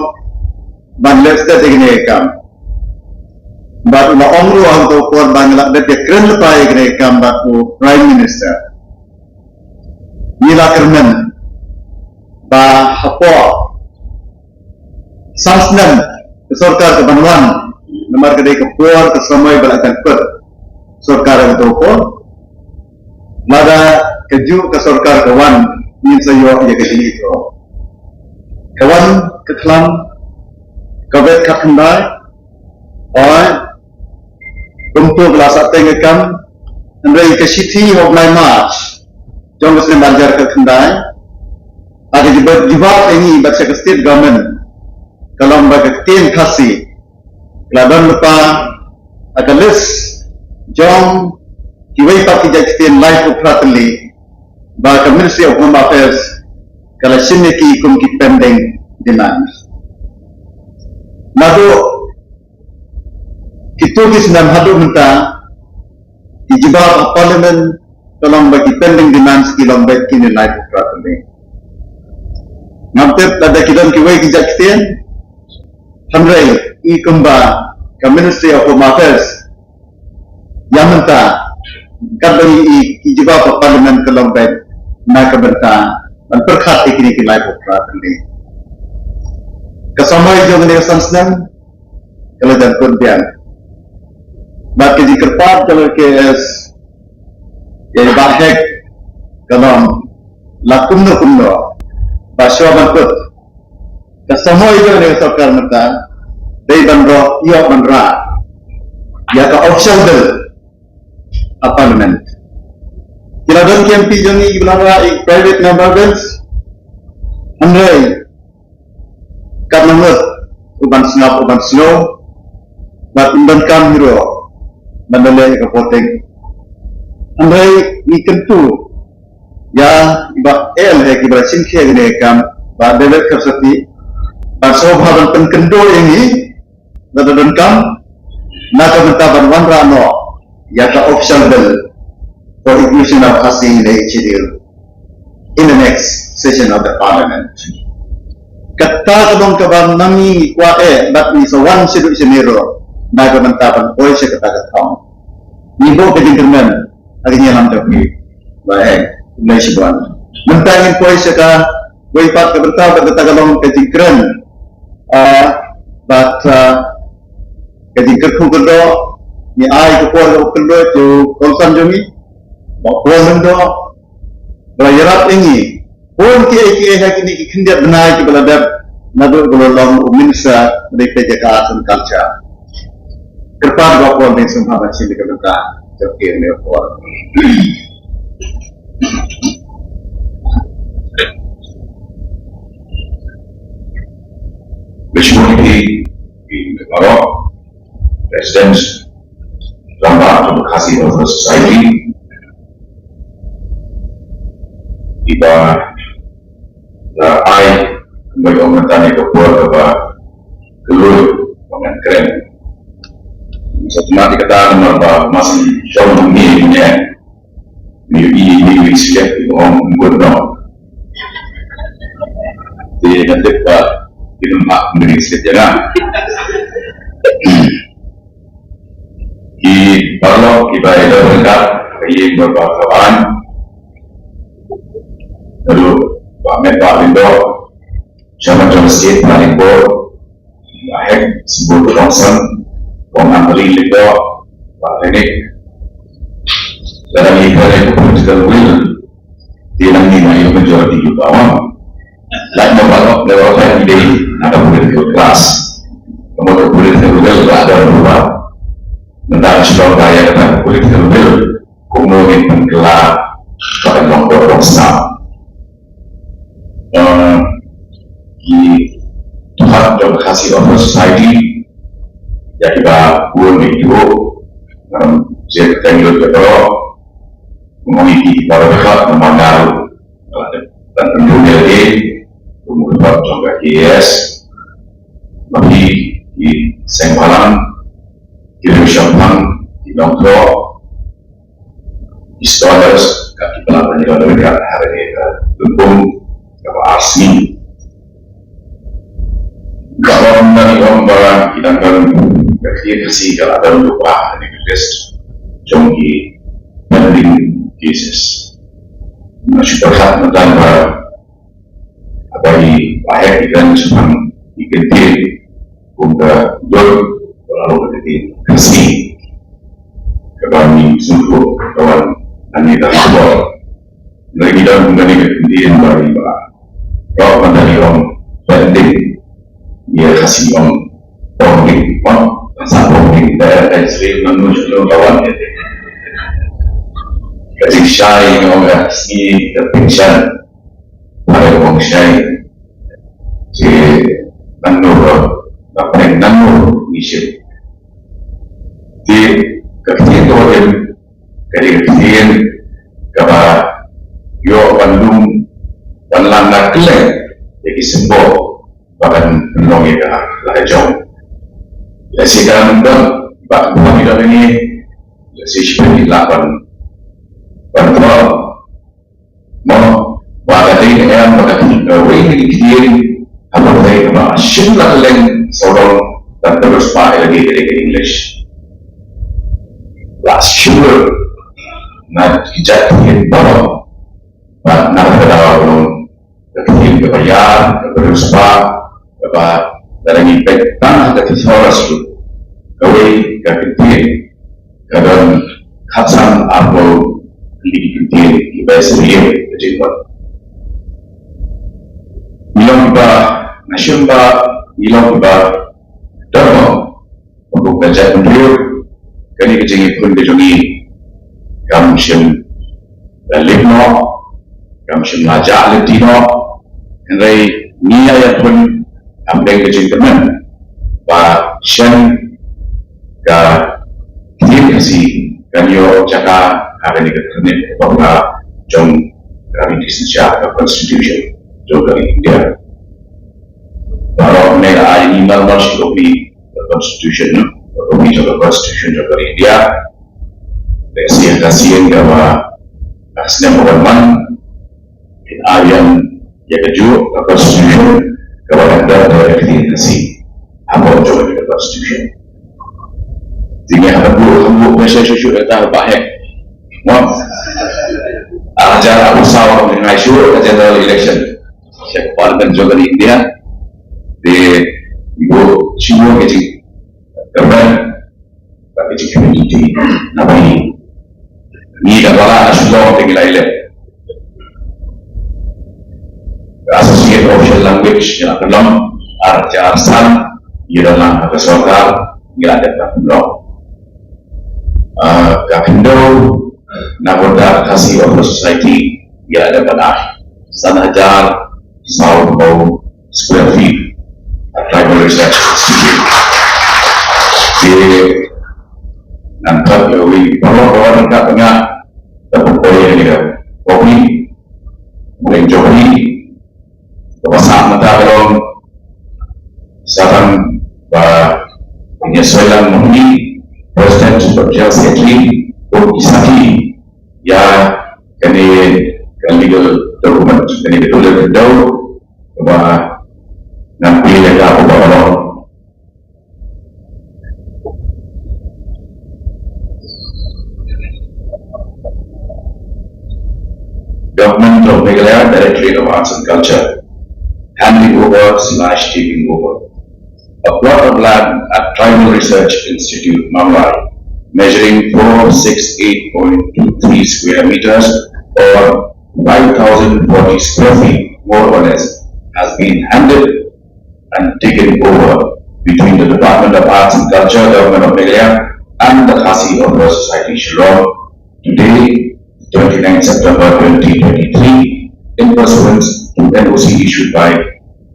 ban leh sted ïa kane ka kam. Bad u la ong ruh ha kato ka por ba ngi la dep ïa kren lypa ïa kane ka kam bad u Prime Minister. Ngi la kyrmen ba hapoh san snem ka sorkar ka ban wan, namar ka dei ka por ka samoi ba la jangkut sorkar ha kato ka por. Lada kajuh ka sorkar ka wan, ngin sa ïoh ïa ka jingïatroh. Ka wan ka khlam, ka bet khatkhyndai, oi, kumto ka la sah teng ka kam. Hynrei ka shithi ha u bnai March jong ka snem ar hajar khatkhyndai, ha ka jubab, jubab ïa ngi bad sha ka state government, ka long ba ka ktien Khasi ka la don lypa ha ka list jong kiwei pat ki jait ktien laiphew phra tylli ba ka Ministry of Home Affairs ka la shim ïa ki kum ki pending demands. Naduh kito ki snem haduh mynta, ki jubab ha Parliament ka long ba ki pending demands ki long beit kine laiphew phra tylli. Ngam tip lada ki don kiwei ki jait ktien, hynrei i kumba ka Ministry of Home Affairs ïa mynta, katba ngi i, ki jubab ha Parliament ka long beit na ka bynta ban pyrkhat ïa kine ki laiphew phra tylli. Ka samoi jong kane ka san snem ka la jangkut biang. Bad ka jingkyrpad ka la KS ïa i Bah Hek ka long la kumno kumno ba shuwa ban kut ka samoi jong kane ka sorkar mynta dei ban ïoh ban rah ïa ka official bill ha Parliament. Ki la don ki MP jong ngi kiba la rah ïa private member bills, hynrei katno ngut u ban sngap u ban sngew, bad ym donkam hi ruh ban da leh ïa ka voting. Hynrei ngi kyntu ïa i Bah L Hek, i ba la shim khia ïa kane ka kam, Bah David Kepsati, ban sngewbha ban pynkynduh ïa ngi lada donkam na ka bynta ban wanrah noh ïa ka official bill for inclusion of Khasi in the Eighth Schedule in the next session of the Parliament. Kata ka long kaba ma ngi ngi kwah eh, bad ngi sa wan shaduh shane ruh na ka bynta ban poi sha kata ka thong. Ngi buh ka jingkyrmen ha ka jingïalam jong phi. Ba eh, khublei shibun. Mynta ngin poi sha kawei pat ka bynta, bad kata ka long ka jingkren, ah, bad, ah, ka jingkyrkhu kyrdoh. Ngi ai ka por ka kyrdoh ïa u kongsan jong ngi Bah Paul Lyngdoh, ba la ïarap ïa ngi bun kiei kiei ha kine ki khyndiat bnai kiba la dep naduh ba la long u minister ba dei peit ïa ka Arts and Culture. Kyrpad Bah Paul, ngi sngewbha ban shim ïa ka bynta jong phi ha kane ka por. Bishop, i, i, Rangbah jong Khasi Welfare Society, iba la ai kumba ong mynta ne ka por kaba kloi ba ngan kren. Sa tma di kata namar ba mas jong ni ne ni i ni ni siap ong ngut no. Di nanti ba di tempat ni siap ya. Ki paralok kiba ïadon ryngkat ka ïing bad ka ban. Lalu Bah Metbah Lyngdoh, Chairman jong State Planning Board, Bah Hek Symbud Johnson, Kong Amberly Lyngdoh, Bah Renik. Lada ngi kren ïa ka political will, te nangne na ïa ka majority jong ka awang. Lait na baroh, na baroh lait ïa ka political class. Ka mut ka political will ka la don ruh. Mynta ka shlur ka ïa kata ka political will, kumno ngin pynkylla ba kan long kor long sam. Eh, ki dkhot jong ka Khasi Welfare Society, ïa kiba bun ki ïoh, ngam jied ka ïoh ïa baroh. Nga ong ïa ki para dkhot namar nga ruh ban pynrung ïa lade, kum u dkhot jong ka K A S, ma ki, ki seng bhalang, ki riew shemphang, ki nongthoh, ki scholars, ka ki pynlong ban ïoh dawai ka ha kane ka lympung kaba ar sngi. Ka ong na ki ong ba ki dang don ka ktien Khasi ka la don lypa ha kane ka list jong ki pending cases. Nga shu pyrkhat mynta ba haba i Bah Hek i kren shaphang i kyntien kum ka dur, ka la long ka kyntien Khasi kaba ngi sngewthuh ka wan hangne da ka bor. Ngi don kum kane ka kyntien ba i Bah Rob Mandari ong pending. Ïa Khasi ong pending, ong sa pending da ka sri manu julu ka wan. Ka jingshai ong ka sngi ka pension. Pare ong shai. Te nangno ba, ba peng nangno ngi shim. Te ka ktien ka wadem, ka dei ka ktien kaba ïoh ban lum, ban lang na kylleng ïa ki symbol ba kan pynlong ïa ka la ka jong. Lehse ka dang don, ba ka pynlong ïa ka ni, lehse shiphew ki lah ban, ban pynlong. Mo, ba ka dei ka em, ba ka dei ka wei ka dei ka dei, haba ka dei ka ba shim la ka leng sawdong, ban ka riewspah ïa lade ka dei ka English. La sure, na ki jait ktien baroh, ba na ka daw long, ka ktien kaba ïar, kaba riewspah, kaba lada ngi peit tang ha ka thesaurus ruh, kawei ka kyntien ka don khatsan arphew tylli ki kyntien kiba ïasyriem ka jingmut. Ngi long kiba, nga shem ba ngi long kiba don mo, ba kum ka jaitbynriew, kane ka jingïakhun ka jong ngi kam shym la lip noh, kam shym la jah lynti noh. Hynrei ngi ïa ïakhun hapdeng ka jingkyrmen ba shen ka ktien Khasi kan ïoh jaka ha kane ka tnat baroh jong ka ri India, ka constitution jong ka ri India. Baroh ne ai ni mal mal shi kopi ka constitution, no? Ka kopi jong ka constitution jong ka ri India. Ka sien ka sien kaba ka snem ka wan man. Kin ai ïa ka juh ka constitution kaba ka da ka ri Khasi. Hapoh jong ka constitution. Tingi ha ka buh, ha ka buh, ka shisha shisha ka ta ba hek. Mo. Ar hajar arphew saw ngi ngai shuh ka general election. Sha ka parliament jong ka India. Te ngi buh shuh ka jing. Ka ban ba ka jing community. Naba ngi. Ngi da bala na Shillong te ngi la elect. Ka associate official language ngi la pynlong, ar hajar san, ngi la lang ha ka sorkar, ngi la dep ban pynlong. Ah, ka khyndew, na ka bynta Khasi Welfare Society, ngi la dep ban ai san hajar saw phew square feet. A tribal research institute. Te Paralok ba wan ïa ka tnga da pynpoi ïa ka copy, ïa ka copy, kaba sah mynta ka long sa tang ba ïa Soilang Mahuni, President bad General Secretary, kum ki sakhi ïa kane ka legal document, kane ka document, kaba ngan plie ïa ka, kaba long Government of Meghalaya, Directorate of Arts and Culture, handing over slash taking over a plot of land at Tribal Research Institute, Mamlai, measuring four six eight point two three square meters or five thousand forty square feet, more or less, has been handed and taken over between the Department of Arts and Culture, Government of Meghalaya, and the Khasi Authors Society, Shillong, today, twenty-ninth September twenty twenty-three, in pursuance to N O C issued by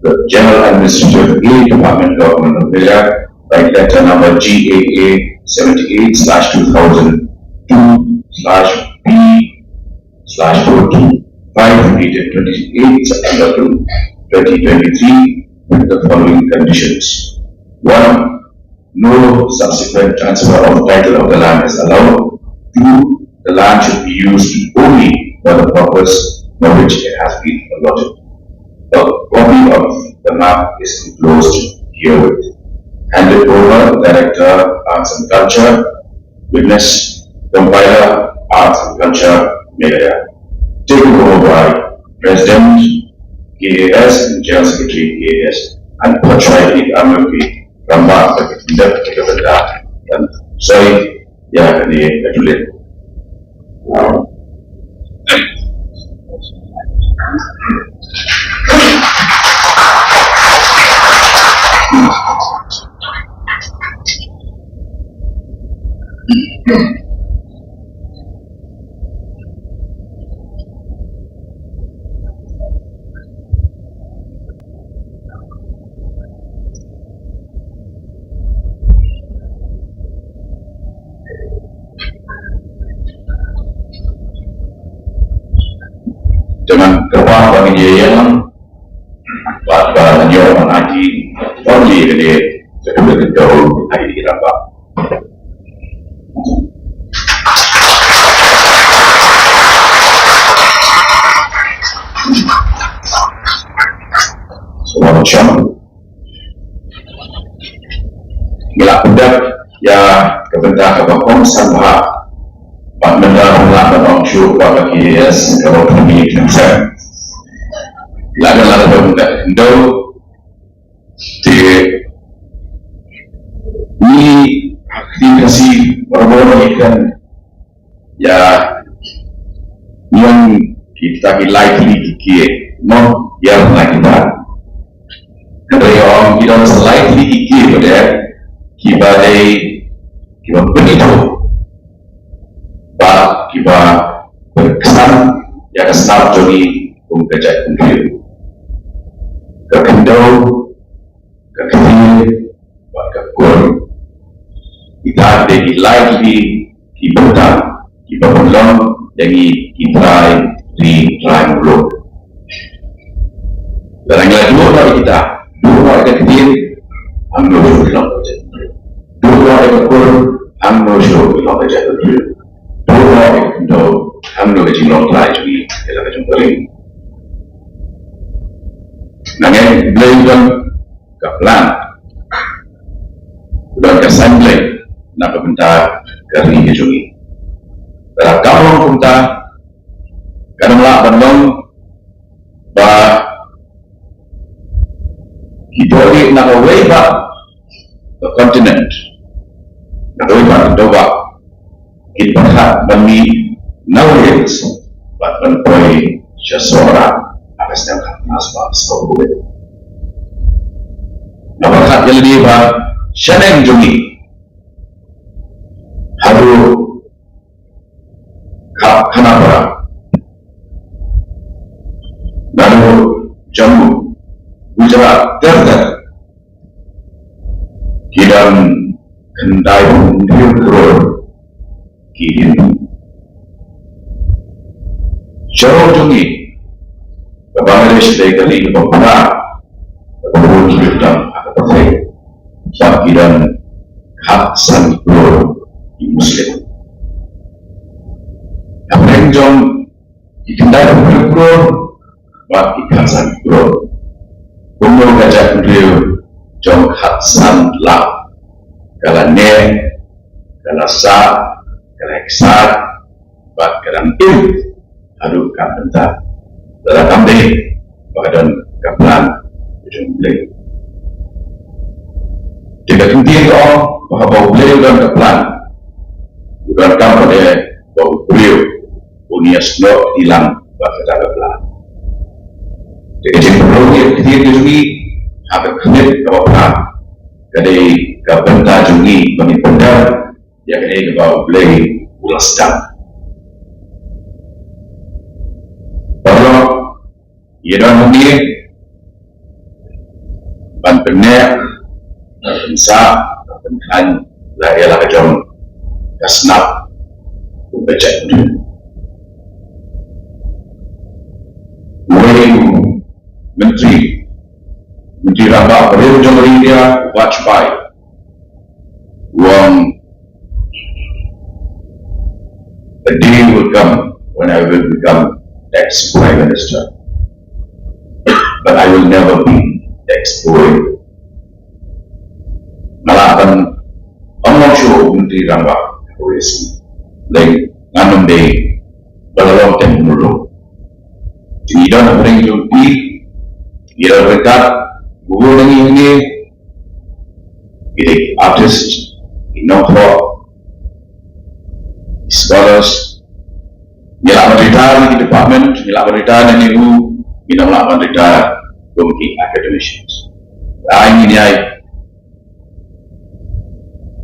the General Administrative Aid Department, Government of Meghalaya, by letter number G A A seventy-eight slash two thousand two slash B slash four two five, dated twenty-eighth September two, twenty twenty-three, with the following conditions. One, no subsequent transfer of title of the land is allowed. Two, the land should be used only for the purpose for which it has been allotted. A copy of the map is enclosed herewith. Handed over, Director, Arts and Culture, witness, Compiler, Arts and Culture, Meghalaya. Taken over by President, K A S, and General Secretary, K A S, and Patrick Amurki, Ramba, Secretary, Secretary, and sorry, yeah, and the, the, Te ngan kyrpad ba ngin ïa ïeng, bad ba ngin ïoh ban aiti formally ka dei ka dei ka dei ka dei ka dei. Selamat siang. Ngi la pyndep ïa ka bynta kaba kongsan bha. Bad mynta nga la ban ong shuh ba ka K A S kaba pynmih kynsan. La ka la ka bynta khyndew. Te ngi ha ka ktien Khasi barabor ngi kren ïa, ngi ong kita ki lai tylli ki kiei, mo, ïa na kita. Kata ïa ong ki don sa lai tylli ki kiei ba dei, kiba dei, kiba pynithuh bad kiba pynksan ïa ka snap jong ngi kum ka jaitbynriew. Ka khyndew, ka ktien bad ka kur. Kita dei ki lai tylli ki bynta kiba pynlong ïa ngi ki trai ri trai muluk. Lada ngi la duh noh ïa kita, duh noh ïa ka ktien, hangno shuh ki long ka jaitbynriew. Duh noh ïa ka kur, hangno shuh ki long ka jaitbynriew. Duh noh ïa ka khyndew, hangno ka jinglong trai jong ngi ïa la ka jong ka ri. Nangne Blei u don ka plan. U don ka saiñ Blei na ka bynta ka ri ka jong ngi. Lada kam long kumta, kan ym lah ban long ba ki dohlieh na kawei pat ka continent, na kawei pat ka daw bah, kin pyrkhat ban mih na Wales bad ban poi sha Sohra ha ka snem khatphra spah sawphew wei. Nga pyrkhat ïa lade ba shaneng jong ngi haduh Kha-, Khanapara, naduh Jammu, Gujarat, ter ter, ki don khyndai phew hynriew klur ki ngi, ka Bangladesh dei ka ri kaba phra kaba bun ki donkam ha ka pyrthei. Bad ki don khatsan klur ki Muslim. Hapdeng jong ki khyndai phew klur bad ki khatsan klur, kumno ka jaitbynriew jong khatsan lak ka la neh, ka la sah, ka la eksaid bad ka dang im haduh katne mynta? Lada kam dei ba ka don ka plan jong U Blei. Te ka ktien ka ong ba haba U Blei u don ka plan, u donkam pat de ba u briew un ïasnoh kti lang bad kata ka plan. Te ka jingpynrung ïa ka ktien ka jong ngi ha ka khmih kaba phra ka dei ka bynta jong ngi ba ngin pyndep ïa kane kaba U Blei u la sdang. Paralok, ïa don hangne ban pynneh, ban pynsah, ban pynkhlaiñ la ïa la ka jong ka snap kum ka jaitbynriew. Uwei u myntri, myntri rangbah barim jong ka ri India, Vajpayee, u ong, "The day will come when I will become ex Prime Minister, but I will never be ex boy." Nga lah ban ong, ong shuh u Myntri Rangbah, lei ngan ym dei ba la long teng mulu. Ngi don hapdeng jong phi, ngi don ryngkat, bubu ngi ngi, ngi dei artist, ngi nongkhoh, ngi scholars, ngi lah ban retire na ki department, ngi lah ban retire na NEHU, ngi nang lah ban retire kum ki academicians. Ai ngi ïai.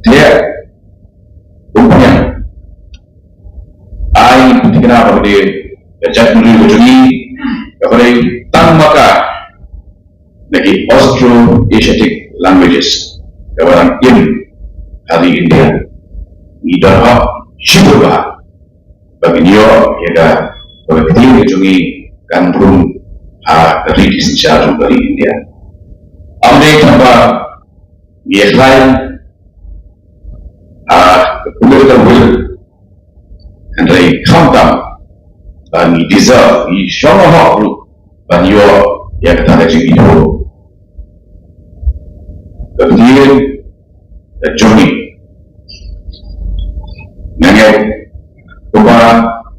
Te kum pynïaid, ai ngi pynthikna ba ka dei ka jaitbynriew ka jong ngi kaba dei tang ma ka na ki Austro-Asiatic languages kaba dang im ha ri India. Ngi don hok shibun bha ba ngin ïoh ïa ka, ba ka ktien ka jong ngi kan rung ha ka ri ki synshar jong ka ri India. Ym dei tang ba ngi ïakhlaiñ ha ka political will, hynrei khamtam ba ngi deserve, ngi shong hok ruh ban ïoh ïa kata ka jingithuh. Ka ktien ka jong ngi. Nga ngeit kumba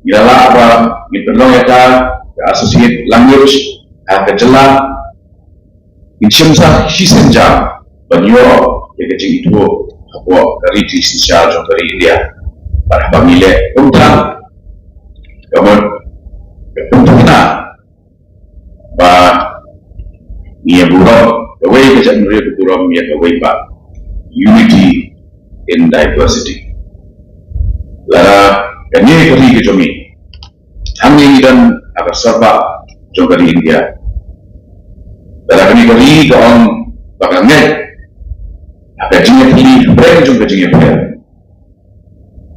ngi la lah ba ngin pynlong ïa ka, ka associate language ha ka jylla, ngin shim sa shisien jam ban ïoh ïa ka jingithuh hapoh ka ri ki synshar jong ka ri India. Bad haba ngi leh kumta, ka mut ka pynthikna ba ngi ïa burom, kawei ka jaitbynriew ka burom ïa kawei pat. Unity in diversity. Lada kane ka ri ka jong ngi, hangne ngi don ha ka sorbah jong ka ri India. Lada kane ka ri ka ong ba ka ngeit ha ka jingïatylli hapdeng jong ka jingïapher,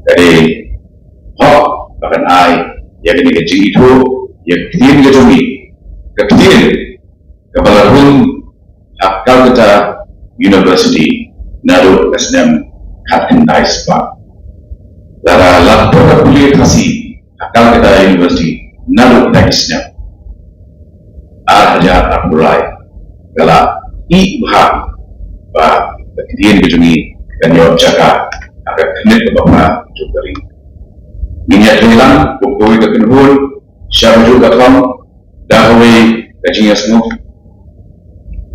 ka dei hok ba kan ai ïa kane ka jingithuh ïa ka ktien ka jong ngi, ka ktien kaba la rung ha Calcutta University naduh ka snem khatkhyndai spah. Lada la put ka pule Khasi ha Calcutta University naduh kata ka snem ar hajar arphew lai, ka la ïohi bha ba ka ktien ka jong ngi kan ïoh jaka ha ka khmih kaba phra jong ka ri. Ngin ïatrei lang kum kawei ka kynhun sha kajuh ka thong da kawei ka jingïasngew,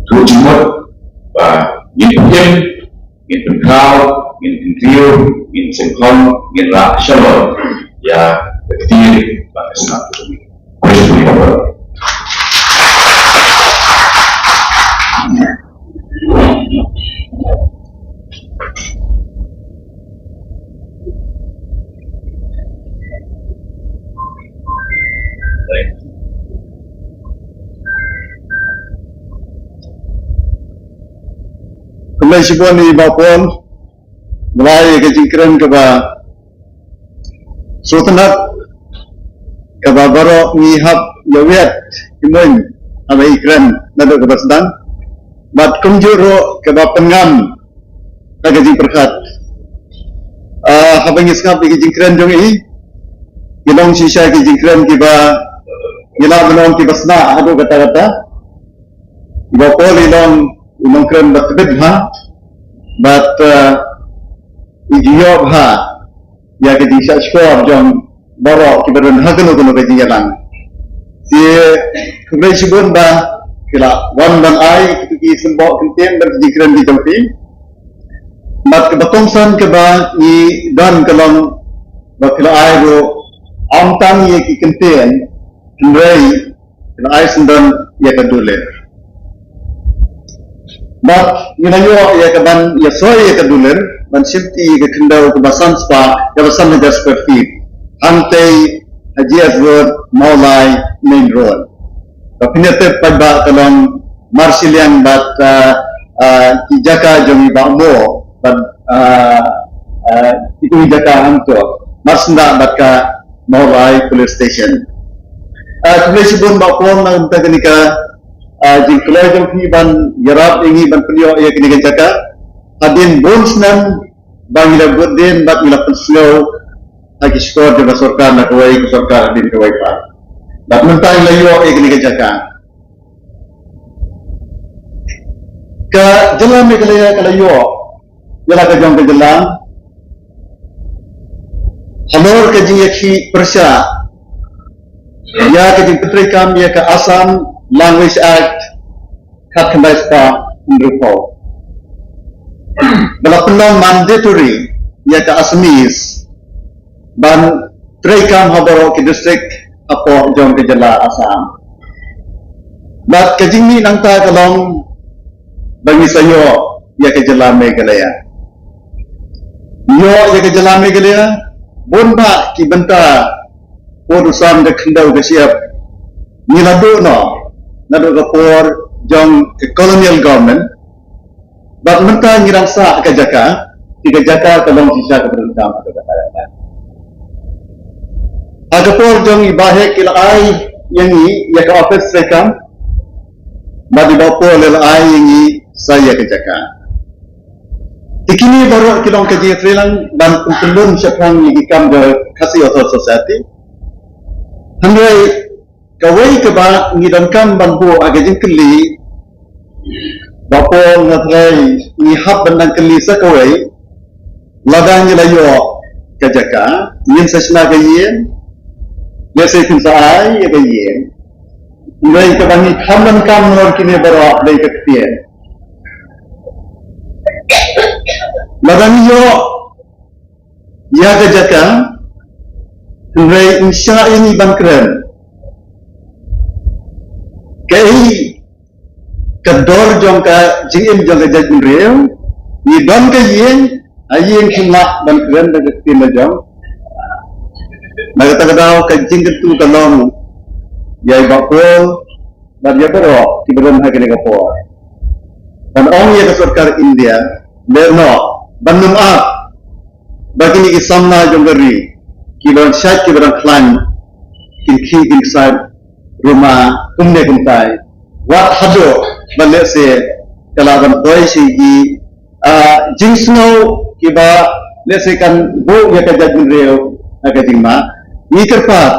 ka jingmut ba ngin pynïeng, ngin pynkhraw, ngin kyntiew, ngin sngewkhong, ngin rah shalor ïa ka ktien bad ka snap ka jong ngi. Khublei shibun. Khublei shibun ïa i Bah Paul. Khublei ïa ka jingkren kaba sngewtynnat. Kaba baroh ngi hap ïa wad ki mon, haba ngi kren naduh kaba sdang. Bad kumjuh ruh kaba pynngam ha ka jingpyrkhat. Ah, haba ngi sngap ïa ki jingkren jong i, ki long shisha ki jingkren kiba ngi lah ban ong kiba sna haduh katta katta. Ba Paul i long, i long kren ba tbit bha, bad, ah, i ju ïoh bha ïa ka jingshah shkor jong baroh kiba don ha kano kano ka jingïalang. Te khublei shibun ba phi la wan ban ai kito ki symboh kyntien bad ki jingkren ki jong phi. Bad kaba kongsan kaba ngi don ka long ba phi la ai ruh ym tang ïa ki kyntien, hynrei phi la ai syndon ïa ka dulir. Bad ngi la ïoh ïa ka ban ïasoi ïa ka dulir ban shimti ïa ka khyndew kaba san spah, kaba san hajar square feet, hangtei ha G S Road, Mawlai Main Road. Ba phin ïa tip paidbah ka long marshiliang bad, ah, ah, ki jaka jong i Bah Mo bad, ah, ah, itu i jaka hangto marsyndah bad ka Mawlai Police Station. Ah, khublei shibun Bah Paul na ka bynta kane ka, ah, jingkloi jong phi ban ïarap ïa ngi ban pynïoh ïa kane ka jaka. Hadien bun snem ba ngi la bud dien bad ngi la pynsngew ha ki shkor jong ka sorkar na kawei ka sorkar hadien kawei pat. Bad mynta ngi la ïoh ïa kane ka jaka. Ka jylla Meghalaya ka la ïoh ïa la ka jong ka jylla halor ka jingïakhih pyrshah ïa ka jingpyntreikam ïa ka Assam Language Act khatkhyndai spah hynriewphew. Ba la pynlong mandatory ïa ka Assamese ban treikam ha baroh ki district hapoh jong ka jylla Assam. Bad ka jingmih nangta ka long ba ngi sa ïoh ïa ka jylla Meghalaya. Ïoh ïa ka jylla Meghalaya, bun bah ki bynta, por u sam, ka khyndew, ka shyiap, ngi la duh noh naduh ka por jong ka colonial government. Bad mynta ngi dang sah ka jaka, te ka jaka ka long shisha kaba donkam ha ka jaka. Ha ka por jong i Bah Hek i la ai ïa ngi ïa ka office treikam, bad i Bah Paul i la ai ïa ngi sa ïa ka jaka. Te kine baroh ki long ka jingïatreilang ban pynlong shaphang ïa ki kam jong ka Khasi Authors' Society. Hynrei kawei kaba ngi donkam ban buh ha ka jingkylli, Bah Paul, nga trai ngi hap ban dang kylli sa kawei, lada ngi la ïoh ka jaka, ngin sa shna ka ïing, lehse phin sa ai ïa ka ïing. Hynrei kaba ngi kham donkam na kine baroh dei ka ktien. Lada ngi ïoh ïa ka jaka, hynrei ym shah ïa ngi ban kren. Kaei ka dor jong ka jingim jong ka jaitbynriew? Ngi don ka ïing, ha ïing kim lah ban kren da ka ktien la jong. Na kata ka daw ka jingkyntu ka long ïa i Bah Paul bad ïa baroh kiba don ha kane ka por, ban ong ïa ka sorkar India, leh noh ban nym ap ba kine ki samla jong ka ri, kiba dang shait kiba dang khlaiñ, kin khih kin kshaid, ruh ma kumne kumtai, wat haduh ba lehse ka lah ban poi sha ki, ah, jingsngew kiba lehse kan buh ïa ka jaitbynriew ha ka jingma. Ngi kyrpad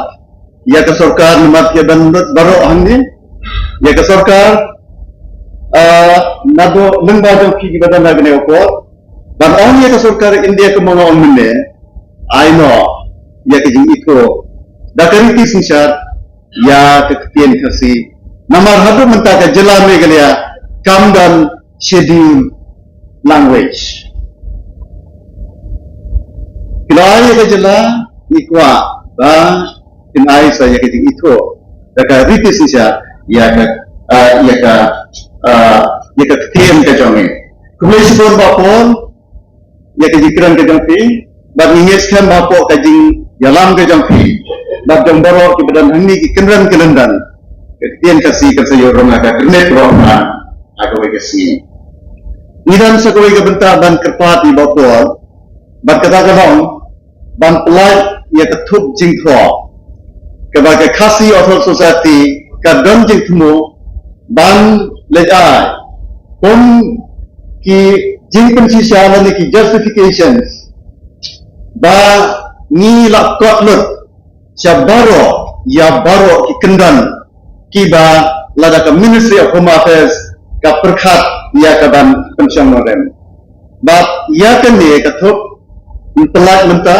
ïa ka sorkar, namar ki don baroh hangne, ïa ka sorkar, ah, naduh lyngba jong ki kiba don ha kane ka por, ban ong ïa ka sorkar India kumba nga ong mynne, ai noh ïa ka jingithuh da ka riti synshar ïa ka ktien Khasi. Namar haduh mynta ka jylla Meghalaya kam don scheduled language. Ki la ai ïa ka jylla, ngi kwah ba kin ai sa ïa ka jingithuh da ka riti synshar ïa ka, ah, ïa ka, ah, ïa ka ktien ka jong ngi. Khublei shibun Bah Paul ïa ka jingkren ka jong phi, bad ngi ngeit skhem ba hapoh ka jingïalam ka jong phi bad jong baroh kiba don hangne ki kynrem ki lyndan, ka ktien Khasi kan sa ïoh rung ha ka kyrnit baroh ha kawei ka sngi. Ngi don sa kawei ka bynta ban kyrpad ïa i Bah Paul, bad kata ka long ban pyllait ïa ka thup jingthoh. kaba ka Khasi Authors' Society ka don jingthmu ban leh ai kum ki jingpynshisha lane ki justifications ba ngi la kot lut sha baroh ïa baroh ki kyndon kiba lada ka Ministry of Home Affairs ka pyrkhat ïa ka ban pynshong nongrim. Bad ïa kane ka thup, ngi pynlait mynta,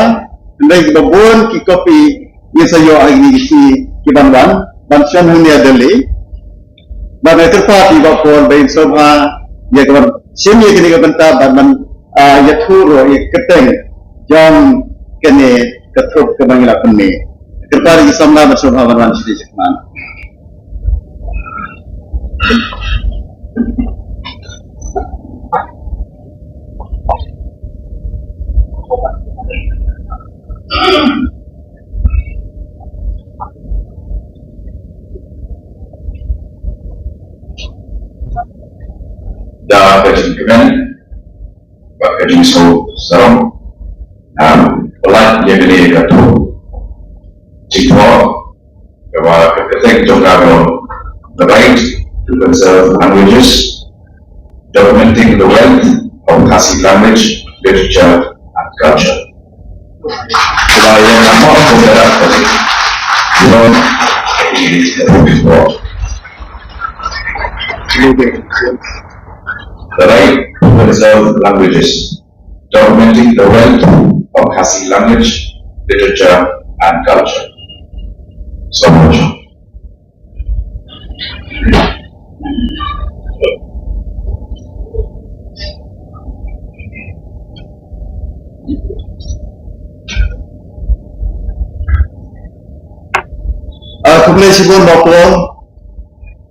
hynrei kiba bun ki kopi ngin sa ïoh ha kine ki sngi kiban wan, ban shong hangne ha Delhi. Bad nga kyrpad ïa i Bah Paul ba in sngewbha ïa ka ban shim ïa kane ka bynta bad ban, ah, ïathuh ruh ïa ka kyrteng jong kane ka thup kaba ngi la pynmih. Kyrpad ïa i samla ban sngewbha ban wan sha khmat. Da ka jingkmen bad ka jingsngew sarong, um, pynlait ïa kane ka thup jingthoh kaba ka kyrteng jong ka long The Right to Conserve Languages, Documenting the Wealth of Khasi Language, Literature and Culture. Kaba ïa nga mo ko da ka long The Right to Conserve Languages, Documenting the Wealth of Khasi Language, Literature and Culture. So much. Ah, khublei shibun Bah Paul.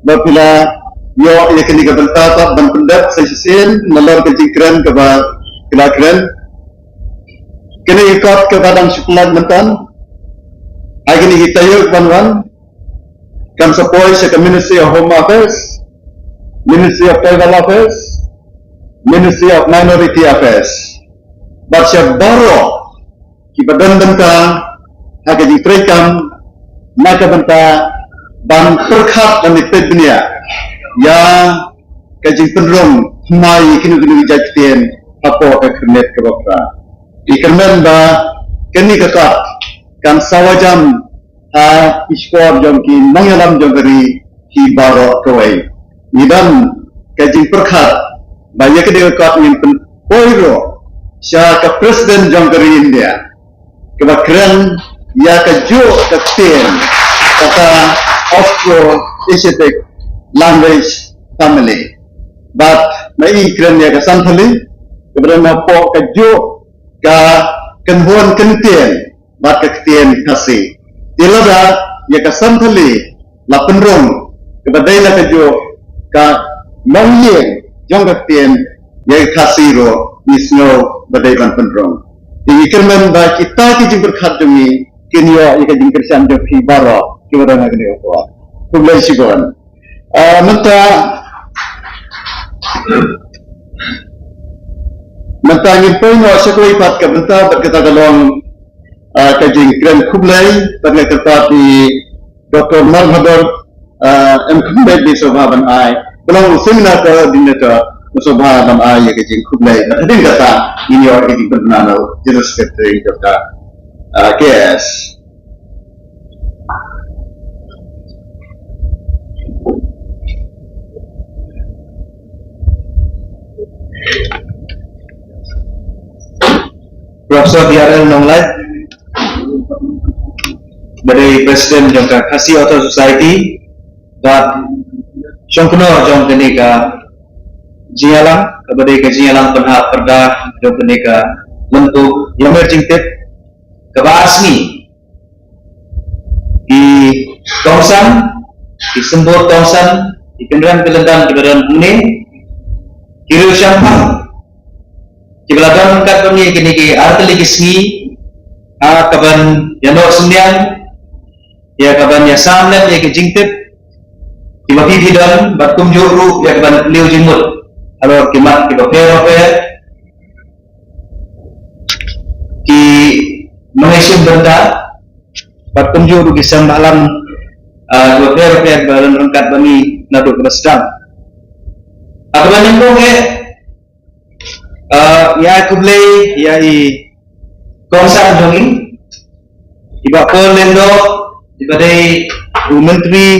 Ba phi la ïoh ïa kane ka bynta pat ban pyndep sa shisien nalor ka jingkren kaba phi la kren. Kane ka kot kaba dang shu pynlait mynta ha kine ki taïew ban wan kan sa poi sha ka Ministry of Home Affairs, Ministry of Tribal Affairs, Ministry of Minority Affairs. Bad sha baroh kiba don bynta ha ka jingtrei kam na ka bynta ban pyrkhat lane peit bniah ïa ka jingpynrung thymmai ïa kino kino ki jait ktien hapoh ka khyrnit kaba phra. Ngi kyrmen ba kane ka kot kan sawa jam ha ki shkor jong ki nongïalam jong ka ri ki baroh kawei. Ngi don ka jingpyrkhat ba ïa kane ka kot ngin pynpoi ruh sha ka President jong ka ri India kaba kren ïa kajuh ka ktien kata Austro-Asiatic language family. Bad ma i kren ïa ka Santhali kaba don hapoh kajuh ka kynhun kyntien bad ka ktien Khasi. Te lada ïa ka Santhali la pynrung kaba dei na kajuh ka longïing jong ka ktien ïa ka Khasi ruh ngi sngew ba dei ban pynrung. Te ngi kyrmen ba kita ki jingpyrkhat jong ngi kin ïoh ïa ka jingkyrshan jong phi baroh kiba don ha kane ka por. Khublei shibun. Ah, mynta, mynta ngin poi noh sha kawei pat ka bynta bad kata ka long, ah, ka jingkren khublei bad nga kyrpad ïa i Doktor Marbhadur, ah, M Khymbeit ba i sngewbha ban ai. Ba long seminar coordinator ba sngewbha ban ai ïa ka jingkhublei. Bad hadien kata ngin ïoh ïa ka jingpynbna na u General Secretary Doktor, ah, K S. Professor D R L Nonglait, ba dei President jong ka Khasi Author Society, bad shongknor jong kane ka jingïalang, kaba dei ka jingïalang pynhap pyrda jong kane ka lympung ïa mer jingtip, kaba ar sngi ki kongsan, ki symbud kongsan, ki kynrem ki lyndan kiba don hangne, ki riew shemphang kiba la don ryngkat bad ngi kine ki ar tylli ki sngi, ha kaban ïa noh synñiang, ïa kaban ïa sam lem ïa ki jingtip kiba phi phi don, bad kumjuh ruh ïa kaban pynliew jingmut halor ki mat kiba pher bapher. Ki nongshim bynta, Bad kumjuh ruh ki seng bhalang, ah, kiba pher pher ba don ryngkat bad ngi naduh kaba sdang. Ah, kaba nyngkong eh, ah, ïa khublei ïa i kongsan jong ngi, i Bah Paul Lyngdoh, iba dei u Myntri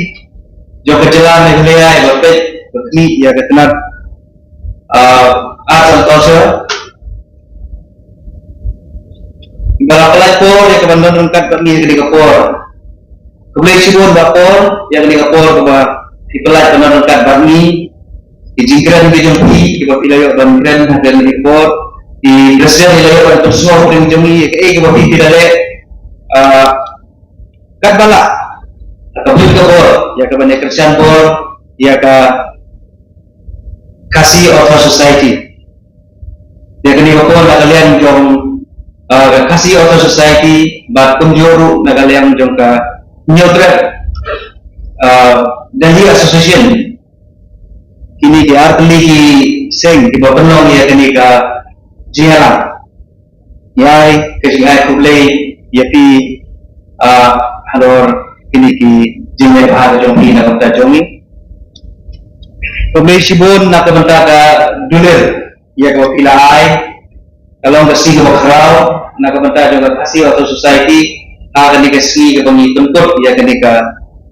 jong ka jylla Meghalaya, iba peit bad khmih ïa ka tnat, ah, Arts and Culture. Ba la pynlait por ïa ka ban don ryngkat bad ngi ha kane ka por. Khublei shibun Bah Paul ïa kane ka por kaba phi pynlait ban don ryngkat bad ngi. Ki jingkren ki jong phi kiba phi la ïoh ban kren ha kane ka por, i President i la ïoh ban pynsngew ha ka jong ngi ïa kaei kaba phi phi la leh, ah, katba lah, ha ka bynta ka bor, ïa ka ban ïa kyrshan bor ïa ka Khasi Author Society. Ïa kane ka por na ka liang jong, ah, ka Khasi Author Society bad kumjuh ruh na ka liang jong ka Hynñiewtrep, ah, Delhi Association. Kine ki artylli ki seng kiba pynlong ïa kane ka jingïalang. Ïa ka jingai khublei ïa phi, ah, halor kine ki jingïalang jong phi na ka bynta jong ngi. Khublei shibun na ka bynta ka dulir ïa kaba phi la ai. Ka long ka sngi kaba khraw na ka bynta jong ka Khasi Author Society ha kane ka sngi kaba ngi pynkut ïa kane ka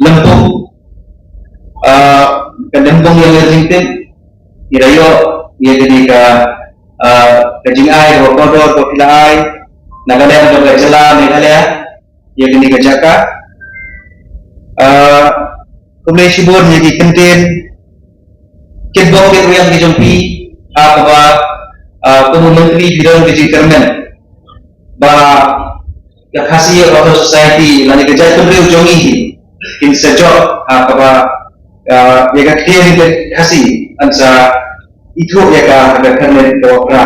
lympung, ah, ka lympung ïa ka jingtip, ïa ka ïoh ïa kane ka, ah, ka jingai kaba kordor kaba phi la ai na ka liang jong ka jylla Meghalaya ïa kane ka jaka. Ah, khublei shibun ïa ki kyntien kitbok kitrwiang ki jong phi, ha kaba, ah, kum u Myntri phi don ka jingkyrmen ba ka Khasi Author Society lane ka jaitbynriew jong ngi hi kin sa jop ha kaba, ah, ïa ka ktien ka Khasi yn sa ithuh ïa ka ha ka kyrmen kaba phra.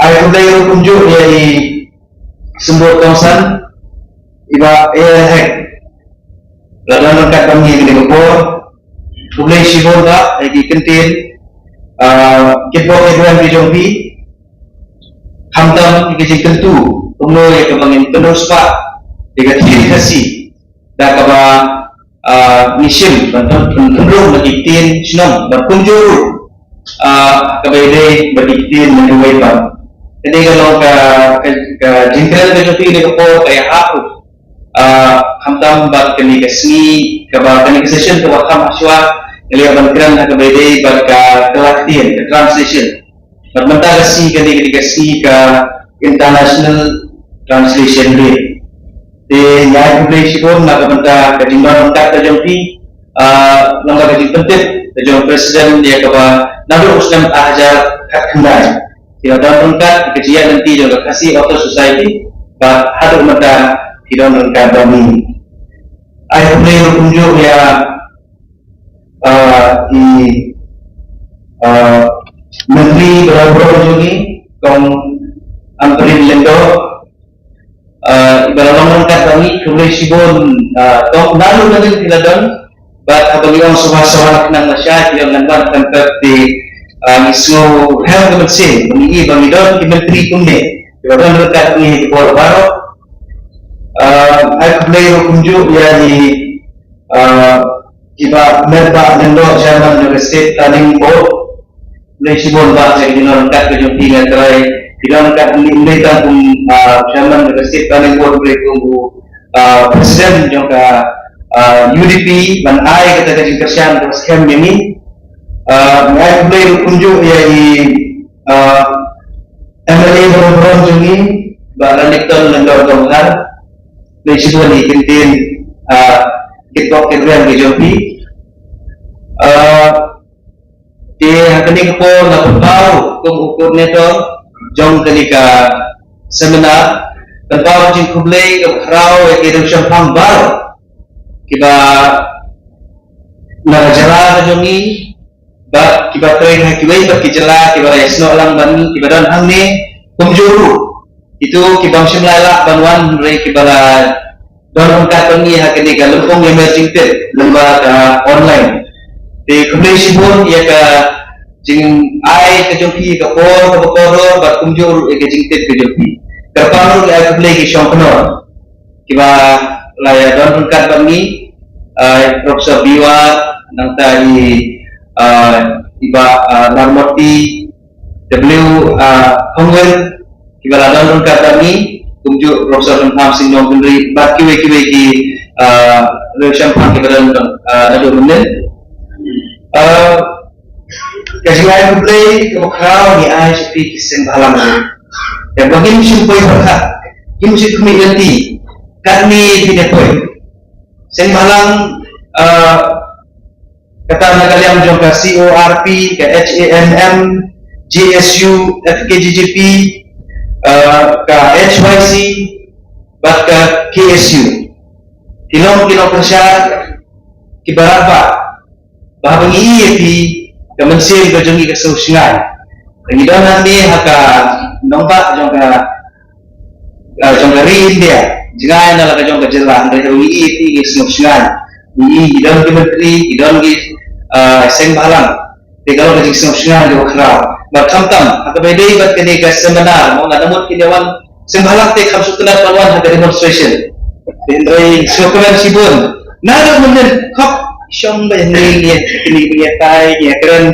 Ai khublei ruh kumjuh ïa i Symbud Kongsan, i Bah A L Hek, la don ryngkat bad ngi ha kane ka por. Khublei shibun Bah ïa ki kyntien, ah, kitbok kitrwiang ki jong phi, khamtam ïa ki jingkyntu kumno ïa kaba ngin pynriewspah ïa ka ktien Khasi da kaba, ah, ngi shim ban pyn-, pyn-, pynrung da ki ktien shnong bad kumjuh ruh, ah, kaba ïadei bad ki ktien na kiwei pat. Kane ka long ka, ka, ka jingkren ka jong phi ha kane ka por ka ïahap ruh, ah, khamtam bad kane ka sngi kaba, kane ka session kaba kham hashwa, ngi la ïoh ban kren ha kaba ïadei bad ka kylla ktien, ka translation. Bad mynta ka sngi kane ka dei ka sngi ka International Translation Day. Te ngi ai khublei shibun na ka bynta ka jingdon ryngkat ka jong phi, ah, namar ka jingpyntip ka jong President ïa kaba naduh u snem ar hajar khatkhyndai ki la don ryngkat ka jingïaid lynti jong ka Khasi Author Society, bad haduh mynta ki don ryngkat bad ngi. Ai khublei ruh kumjuh ïa, ah, i, ah, Myntri ba la burom jong ngi, Kong Ampareen Lyngdoh, ah, iba la long ryngkat bad ngi, khublei shibun, ah, Kong, naduh nangne phi la don, bad haba ngi ong sngewbha sngewbha na khnang lashai phi ong ngan wan, khamtam te, ah, ngi sngewhun ka mynsiem ba ngi, ba ngi don ki Myntri kumne kiba don ryngkat bad ngi ha ki por baroh. Ah, ai khublei ruh kumjuh ïa i, ah, i Bah Metbah Lyngdoh, Chairman jong ka State Planning Board. Khublei shibun Bah ïa ka jingdon ryngkat ka jong phi, nga trai phi don ryngkat bad ngi ym dei tang kum, ah, Chairman jong ka State Planning Board, hynrei kum u, ah, President jong ka, ah, U D P ban ai kata ka jingkyrshan kaba skhem ïa ngi. Ah, nga ai khublei ruh kumjuh ïa i, ah, M L A ba la burom jong ngi, Bah Lalipton Lyngdoh Donghar. Khublei shibun ïa ki kyntien, ah, kitbok kitrwiang ki jong phi. Ah, te ha kane ka por nga pynpaw kum u coordinator jong kane ka seminar, pynpaw jingkhublei kaba khraw ïa ki nongshemphang baroh kiba na ka jylla ka jong ngi, bad kiba trei ha kiwei pat ki jylla kiba la ïasnoh lang bad ngi, kiba don hangne, kumjuh ruh kito ki bym shym la ïalap ban wan hynrei kiba la don ryngkat bad ngi ha kane ka lympung ïamir jingtip lyngba ka online. Te khublei shibun ïa ka jingai ka jong phi, ka por kaba kordor bad kumjuh ruh ïa ka jingtip ka jong phi. Kyrpang ruh ai khublei ki shongknor kiba la ïa don ryngkat bad ngi, ah, Professor Biwa, nangta i, ah, i Bah, ah, Larmoti, W, ah, Hongwen, kiba la don ryngkat bad ngi, kumjuh Professor Rympham Sing Nongkynrih, bad kiwei kiwei ki, ah, riewshemphang kiba don, ah, naduh mynnin. Ah, ka jingai khublei kaba khraw ngi ai sha phi ki seng bhalang. Ïa ba ngim shym poi pyrkhat, ngim shym khmih lynti, katne phi ne poi. Seng bhalang, ah, kata na ka liang jong ka C O R P, ka H A M M, J S U, F K J J P, ah, ka H Y C, bad ka K S U. Ki long ki nongkyrshan kiba radbah, ba haba ngi ïohi ïa phi, ka mynsiem ka jong ngi ka sngewsyngai. Ngi don hangne ha ka nongbah jong ka, ah, jong ka ri India, jngai na la ka jong ka jylla, hynrei haba ngi ïohi ïa phi ngi sngewsyngai. Ngi ïohi ngi don ki myntri, ngi don ki, ah, seng bhalang. Te ka long ka jingsngewsynei kaba khraw. Bad khamtam, ha kaba ïadei bad kane ka seminar, mo, nga da mut kin ïa wan seng bhalang te kham sngewtynnat ban wan ha ka demonstration. Te hynrei sngewkmen shibun. Naduh mynnin khop shong ba ïa ngi ïa kine ba ïa tai ïa kren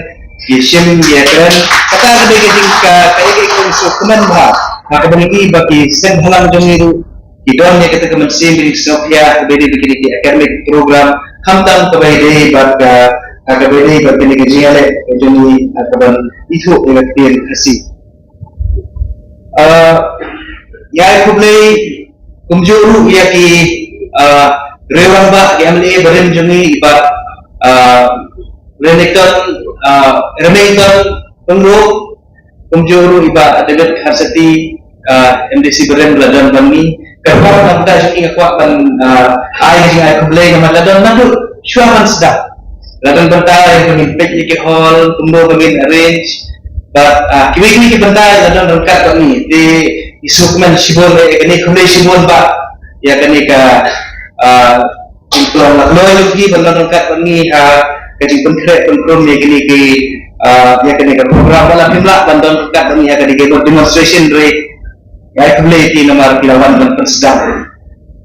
ïa shim ïa kren. Kata ka dei ka jing ka ka ïa ka sngewkmen bha. Ha kaba ngi ba ki seng bhalang jong ngi ruh ki don ïa kata ka mynsiem ba ki sngewkhia kaba ïadei bad kine ki academic program, khamtam kaba ïadei bad ka, kaba ïadei bad kine ki jingïaleh ka jong ngi, ah, kaban ithuh ïa ka ktien Khasi. Ah, ïa ai khublei kumjuh ruh ïa ki, ah, riew rangbah, ki M L A barim jong ngi, i Bah, ah, Remington, ah, Remington Pyngrope, kumjuh ruh i Bah David Kharsati, ah, M D C barim la don bad ngi. Ka por na bynta jong ngi nga kwah ban, ah, ai ka jingai khublei namar la don naduh shuwa ban sdang. La don bynta ïa ba ngin peit ïa ki hall, kumno ba ngin arrange. Bad, ah, kiwei kiwei ki bynta la don ryngkat bad ngi. Te ngi sngewkmen shibun ïa kane, khublei shibun Bah ïa kane ka, ah, jingpynlong la kloi jong phi ban don ryngkat bad ngi ha ka jingpynkhreh pynkhrum ïa kine ki, ah, ïa kane ka program, wat la phim lah ban don ryngkat bad ngi ha kane ka demonstration, hynrei nga ai khublei ïa phi namar phi la wan ban pynsdang.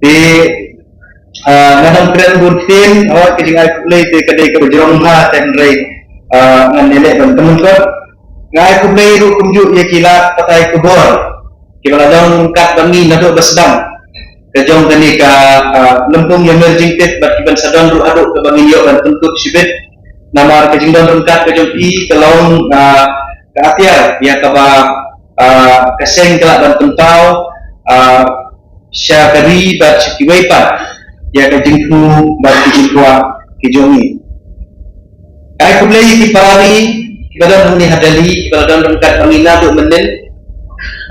Te, ah, nga dang kren bun ktien, hooid ka jingai khublei te ka dei kaba jrong bha te hynrei, ah, ngan ïa leh ban pynlyngkot. Nga ai khublei ruh kumjuh ïa ki lad pathai khubor kiba la don ryngkat bad ngi naduh ba sdang ka jong kane ka, ah, lympung ïamir jingtip bad kiban sa don ruh haduh kaba ngin ïoh ban pynkut shibit. Namar ka jingdon ryngkat ka jong phi ka long, ah, ka atiar ïa kaba, ah, ka seng ka lah ban pynpaw, ah, sha ka ri bad sha kiwei pat ïa ka jingthmu bad ka jingkwah ka jong ngi. Ai khublei ïa ki para ri kiba don hangne ha Delhi, kiba la don ryngkat bad ngi naduh mynnin.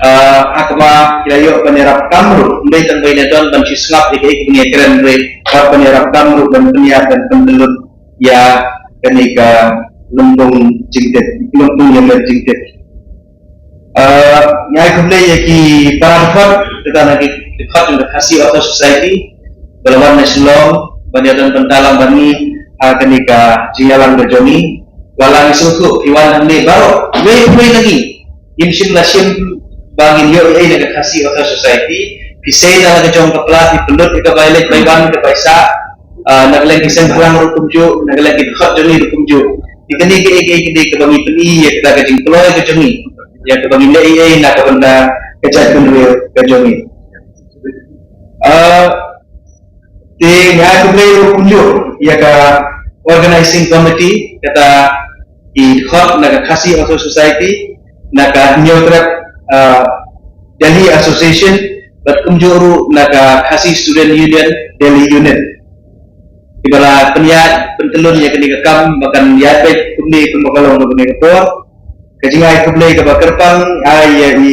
Ah, ha kaba ki la ïoh ban ïarap kam ruh, ym dei tang ba ïa don ban shu sngap ïa kaei kaba ngi ïakren, hynrei hap ban ïarap kam ruh ban pynïaid ban pyntlot ïa kane ka lympung jingtip, lympung ïamir jingtip. Ah, nga ai khublei ïa ki para dkhot, kata na ki dkhot jong ka Khasi Authors Society, ba la wan na Shillong ban ïadon bynta lang bad ngi ha kane ka jingïalang ka jong ngi. Wat la ngi sngewthuh phi wan hangne baroh, wei wei na ngi, ngim shym la shim ba ngin ïoh ei ei na ka Khasi Authors Society. Phi sei na la ka jong ka pla, phi pynlut ïa ka bai leit bai wan, ka bai sah, ah, na ka liang ki seng bhalang ruh kumjuh, na ka liang ki dkhot jong ngi ruh kumjuh. Te kane kaei kaei kane kaba ngi pyni ïa kata ka jingkloi ka jong ngi, ïa kaba ngi leh ei ei na ka bynta ka jaitbynriew ka jong ngi. Ah, te nga ai khublei ruh kumjuh ïa ka organizing committee, kata ki dkhot na ka Khasi Authors Society, na ka Hynñiewtrep, ah, Delhi Association, bad kumjuh ruh na ka Khasi Student Union Delhi Unit. Kiba la pynïaid pyntlun ïa kane ka kam ba kan ïaid beit kumne kumba ka long ha kane ka por. Ka jingai khublei kaba kyrpang ai ïa i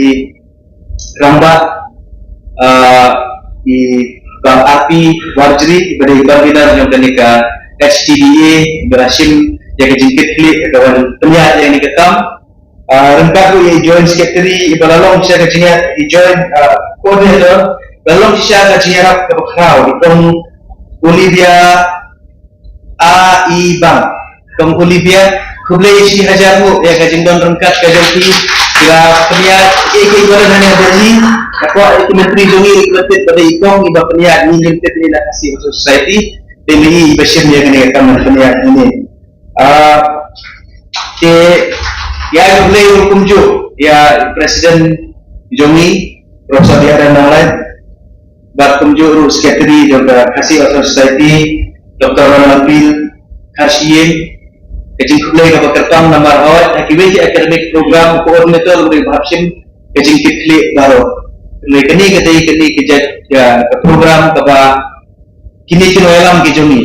rangbah, ah, i Bah R P Warjri, iba dei i convener jong kane ka H T D A, iba la shim ïa ka jingkitkhlieh ka wan pynïaid ïa kane ka kam. Ah, ryngkat ruh ïa i Joint Secretary, iba la long shisha ka jingïa, i Joint, ah, Coordinator, iba la long shisha ka jingïarap kaba khraw, i Kong Olivia A I Bang. Kong Olivia, khublei shihajar nguh ïa ka jingdon ryngkat ka jong phi, ki la pynïaid kiei kiei baroh hangne ha Delhi, ka Ko i commentary jong i, i ba tip ba dei i kong i ba pynïaid ngi limited ni na Khasi Authors' Society. Te mynne i ba shim ïa kane ka kam pynïaid ngi ni. Ah, te ïa khublei ruh kumjuh ïa president jong i, Professor Diadan Nonglait, bad kumjuh ruh secretary jong ka Khasi Authors' Society, Doctor Ronald Pil Kharshiing. Ka jingkhublei kaba kyrpang namar hooid ha kiwei ki academic program, coordinator ruh ba hap shim ka jingkitkhlieh baroh. Kane ka dei kane ka jait ka program kaba kine ki nongïalam ki jong ngi,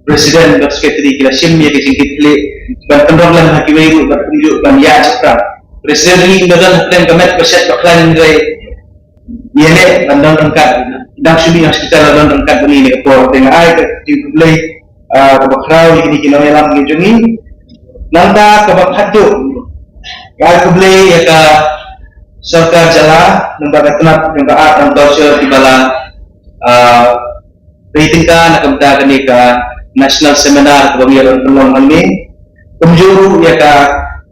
president bad secretary, ki la shim ïa ka jingkitkhlieh ban pynrem lang ha kiwei ruh bad kumjuh ban ïa shaphrang. President ri ngi da don ha ka met ba shet ba khlaiñ, hynrei ïa leh ban don ryngkat, dang shu mih na hospital la don ryngkat bad ngi ne ka por. Te nga ai ka jingkhublei, ah, kaba khraw ïa kine ki nongïalam ki jong ngi. Nangta kaba khatduh, nga ai khublei ïa ka sorkar jylla namar ka tnat jong ka art and culture kiba la, ah, pyntyngka na ka bynta kane ka national seminar kaba ngi ïa don pynlong hangne. Kumjuh ruh ïa ka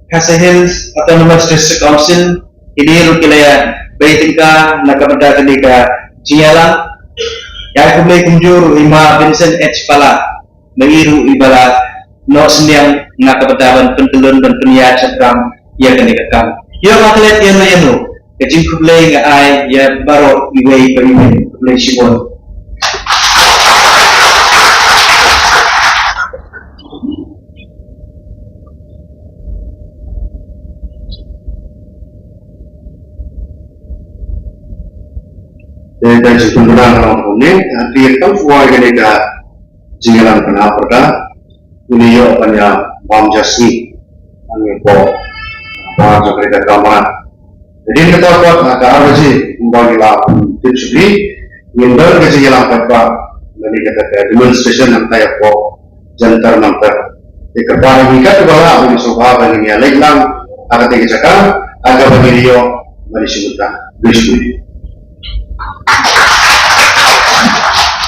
Khasi Hills Autonomous District Council, kine ruh ki la ïa pyntyngka na ka bynta kane ka jingïalang. Ïa khublei kumjuh ruh i ma Vincent H Pala, ma i ruh i ba la noh synñiang na ka bynta ban pynkyllon ban pynïaid shaphrang ïa kane ka kam. Ïa ma klet ïa no ïa no, ka jingkhublei nga ai ïa baroh iwei pa iwei. Khublei shibun. Te ka jingkhublei na ka long kumne, ha ka kam shuwa kane ka jingïalang pynhap pyrda, uni ïoh ban ïa bam ja sngi. Hangne hapoh bar jong kane ka kamra. Hadien kata pat ha ka ar baje kumba ngi la pyntip shuh, ngin don ka jingïalang paidbah lane kata ka demonstration hangtai hapoh Jantar Mantar. Te kyrpad ïa ngi katba lah ban sngewbha ban ïa leit lang ha kata ka jaka ha kaba ngi ïoh ban ïa sngewthuh. Khublei shibun.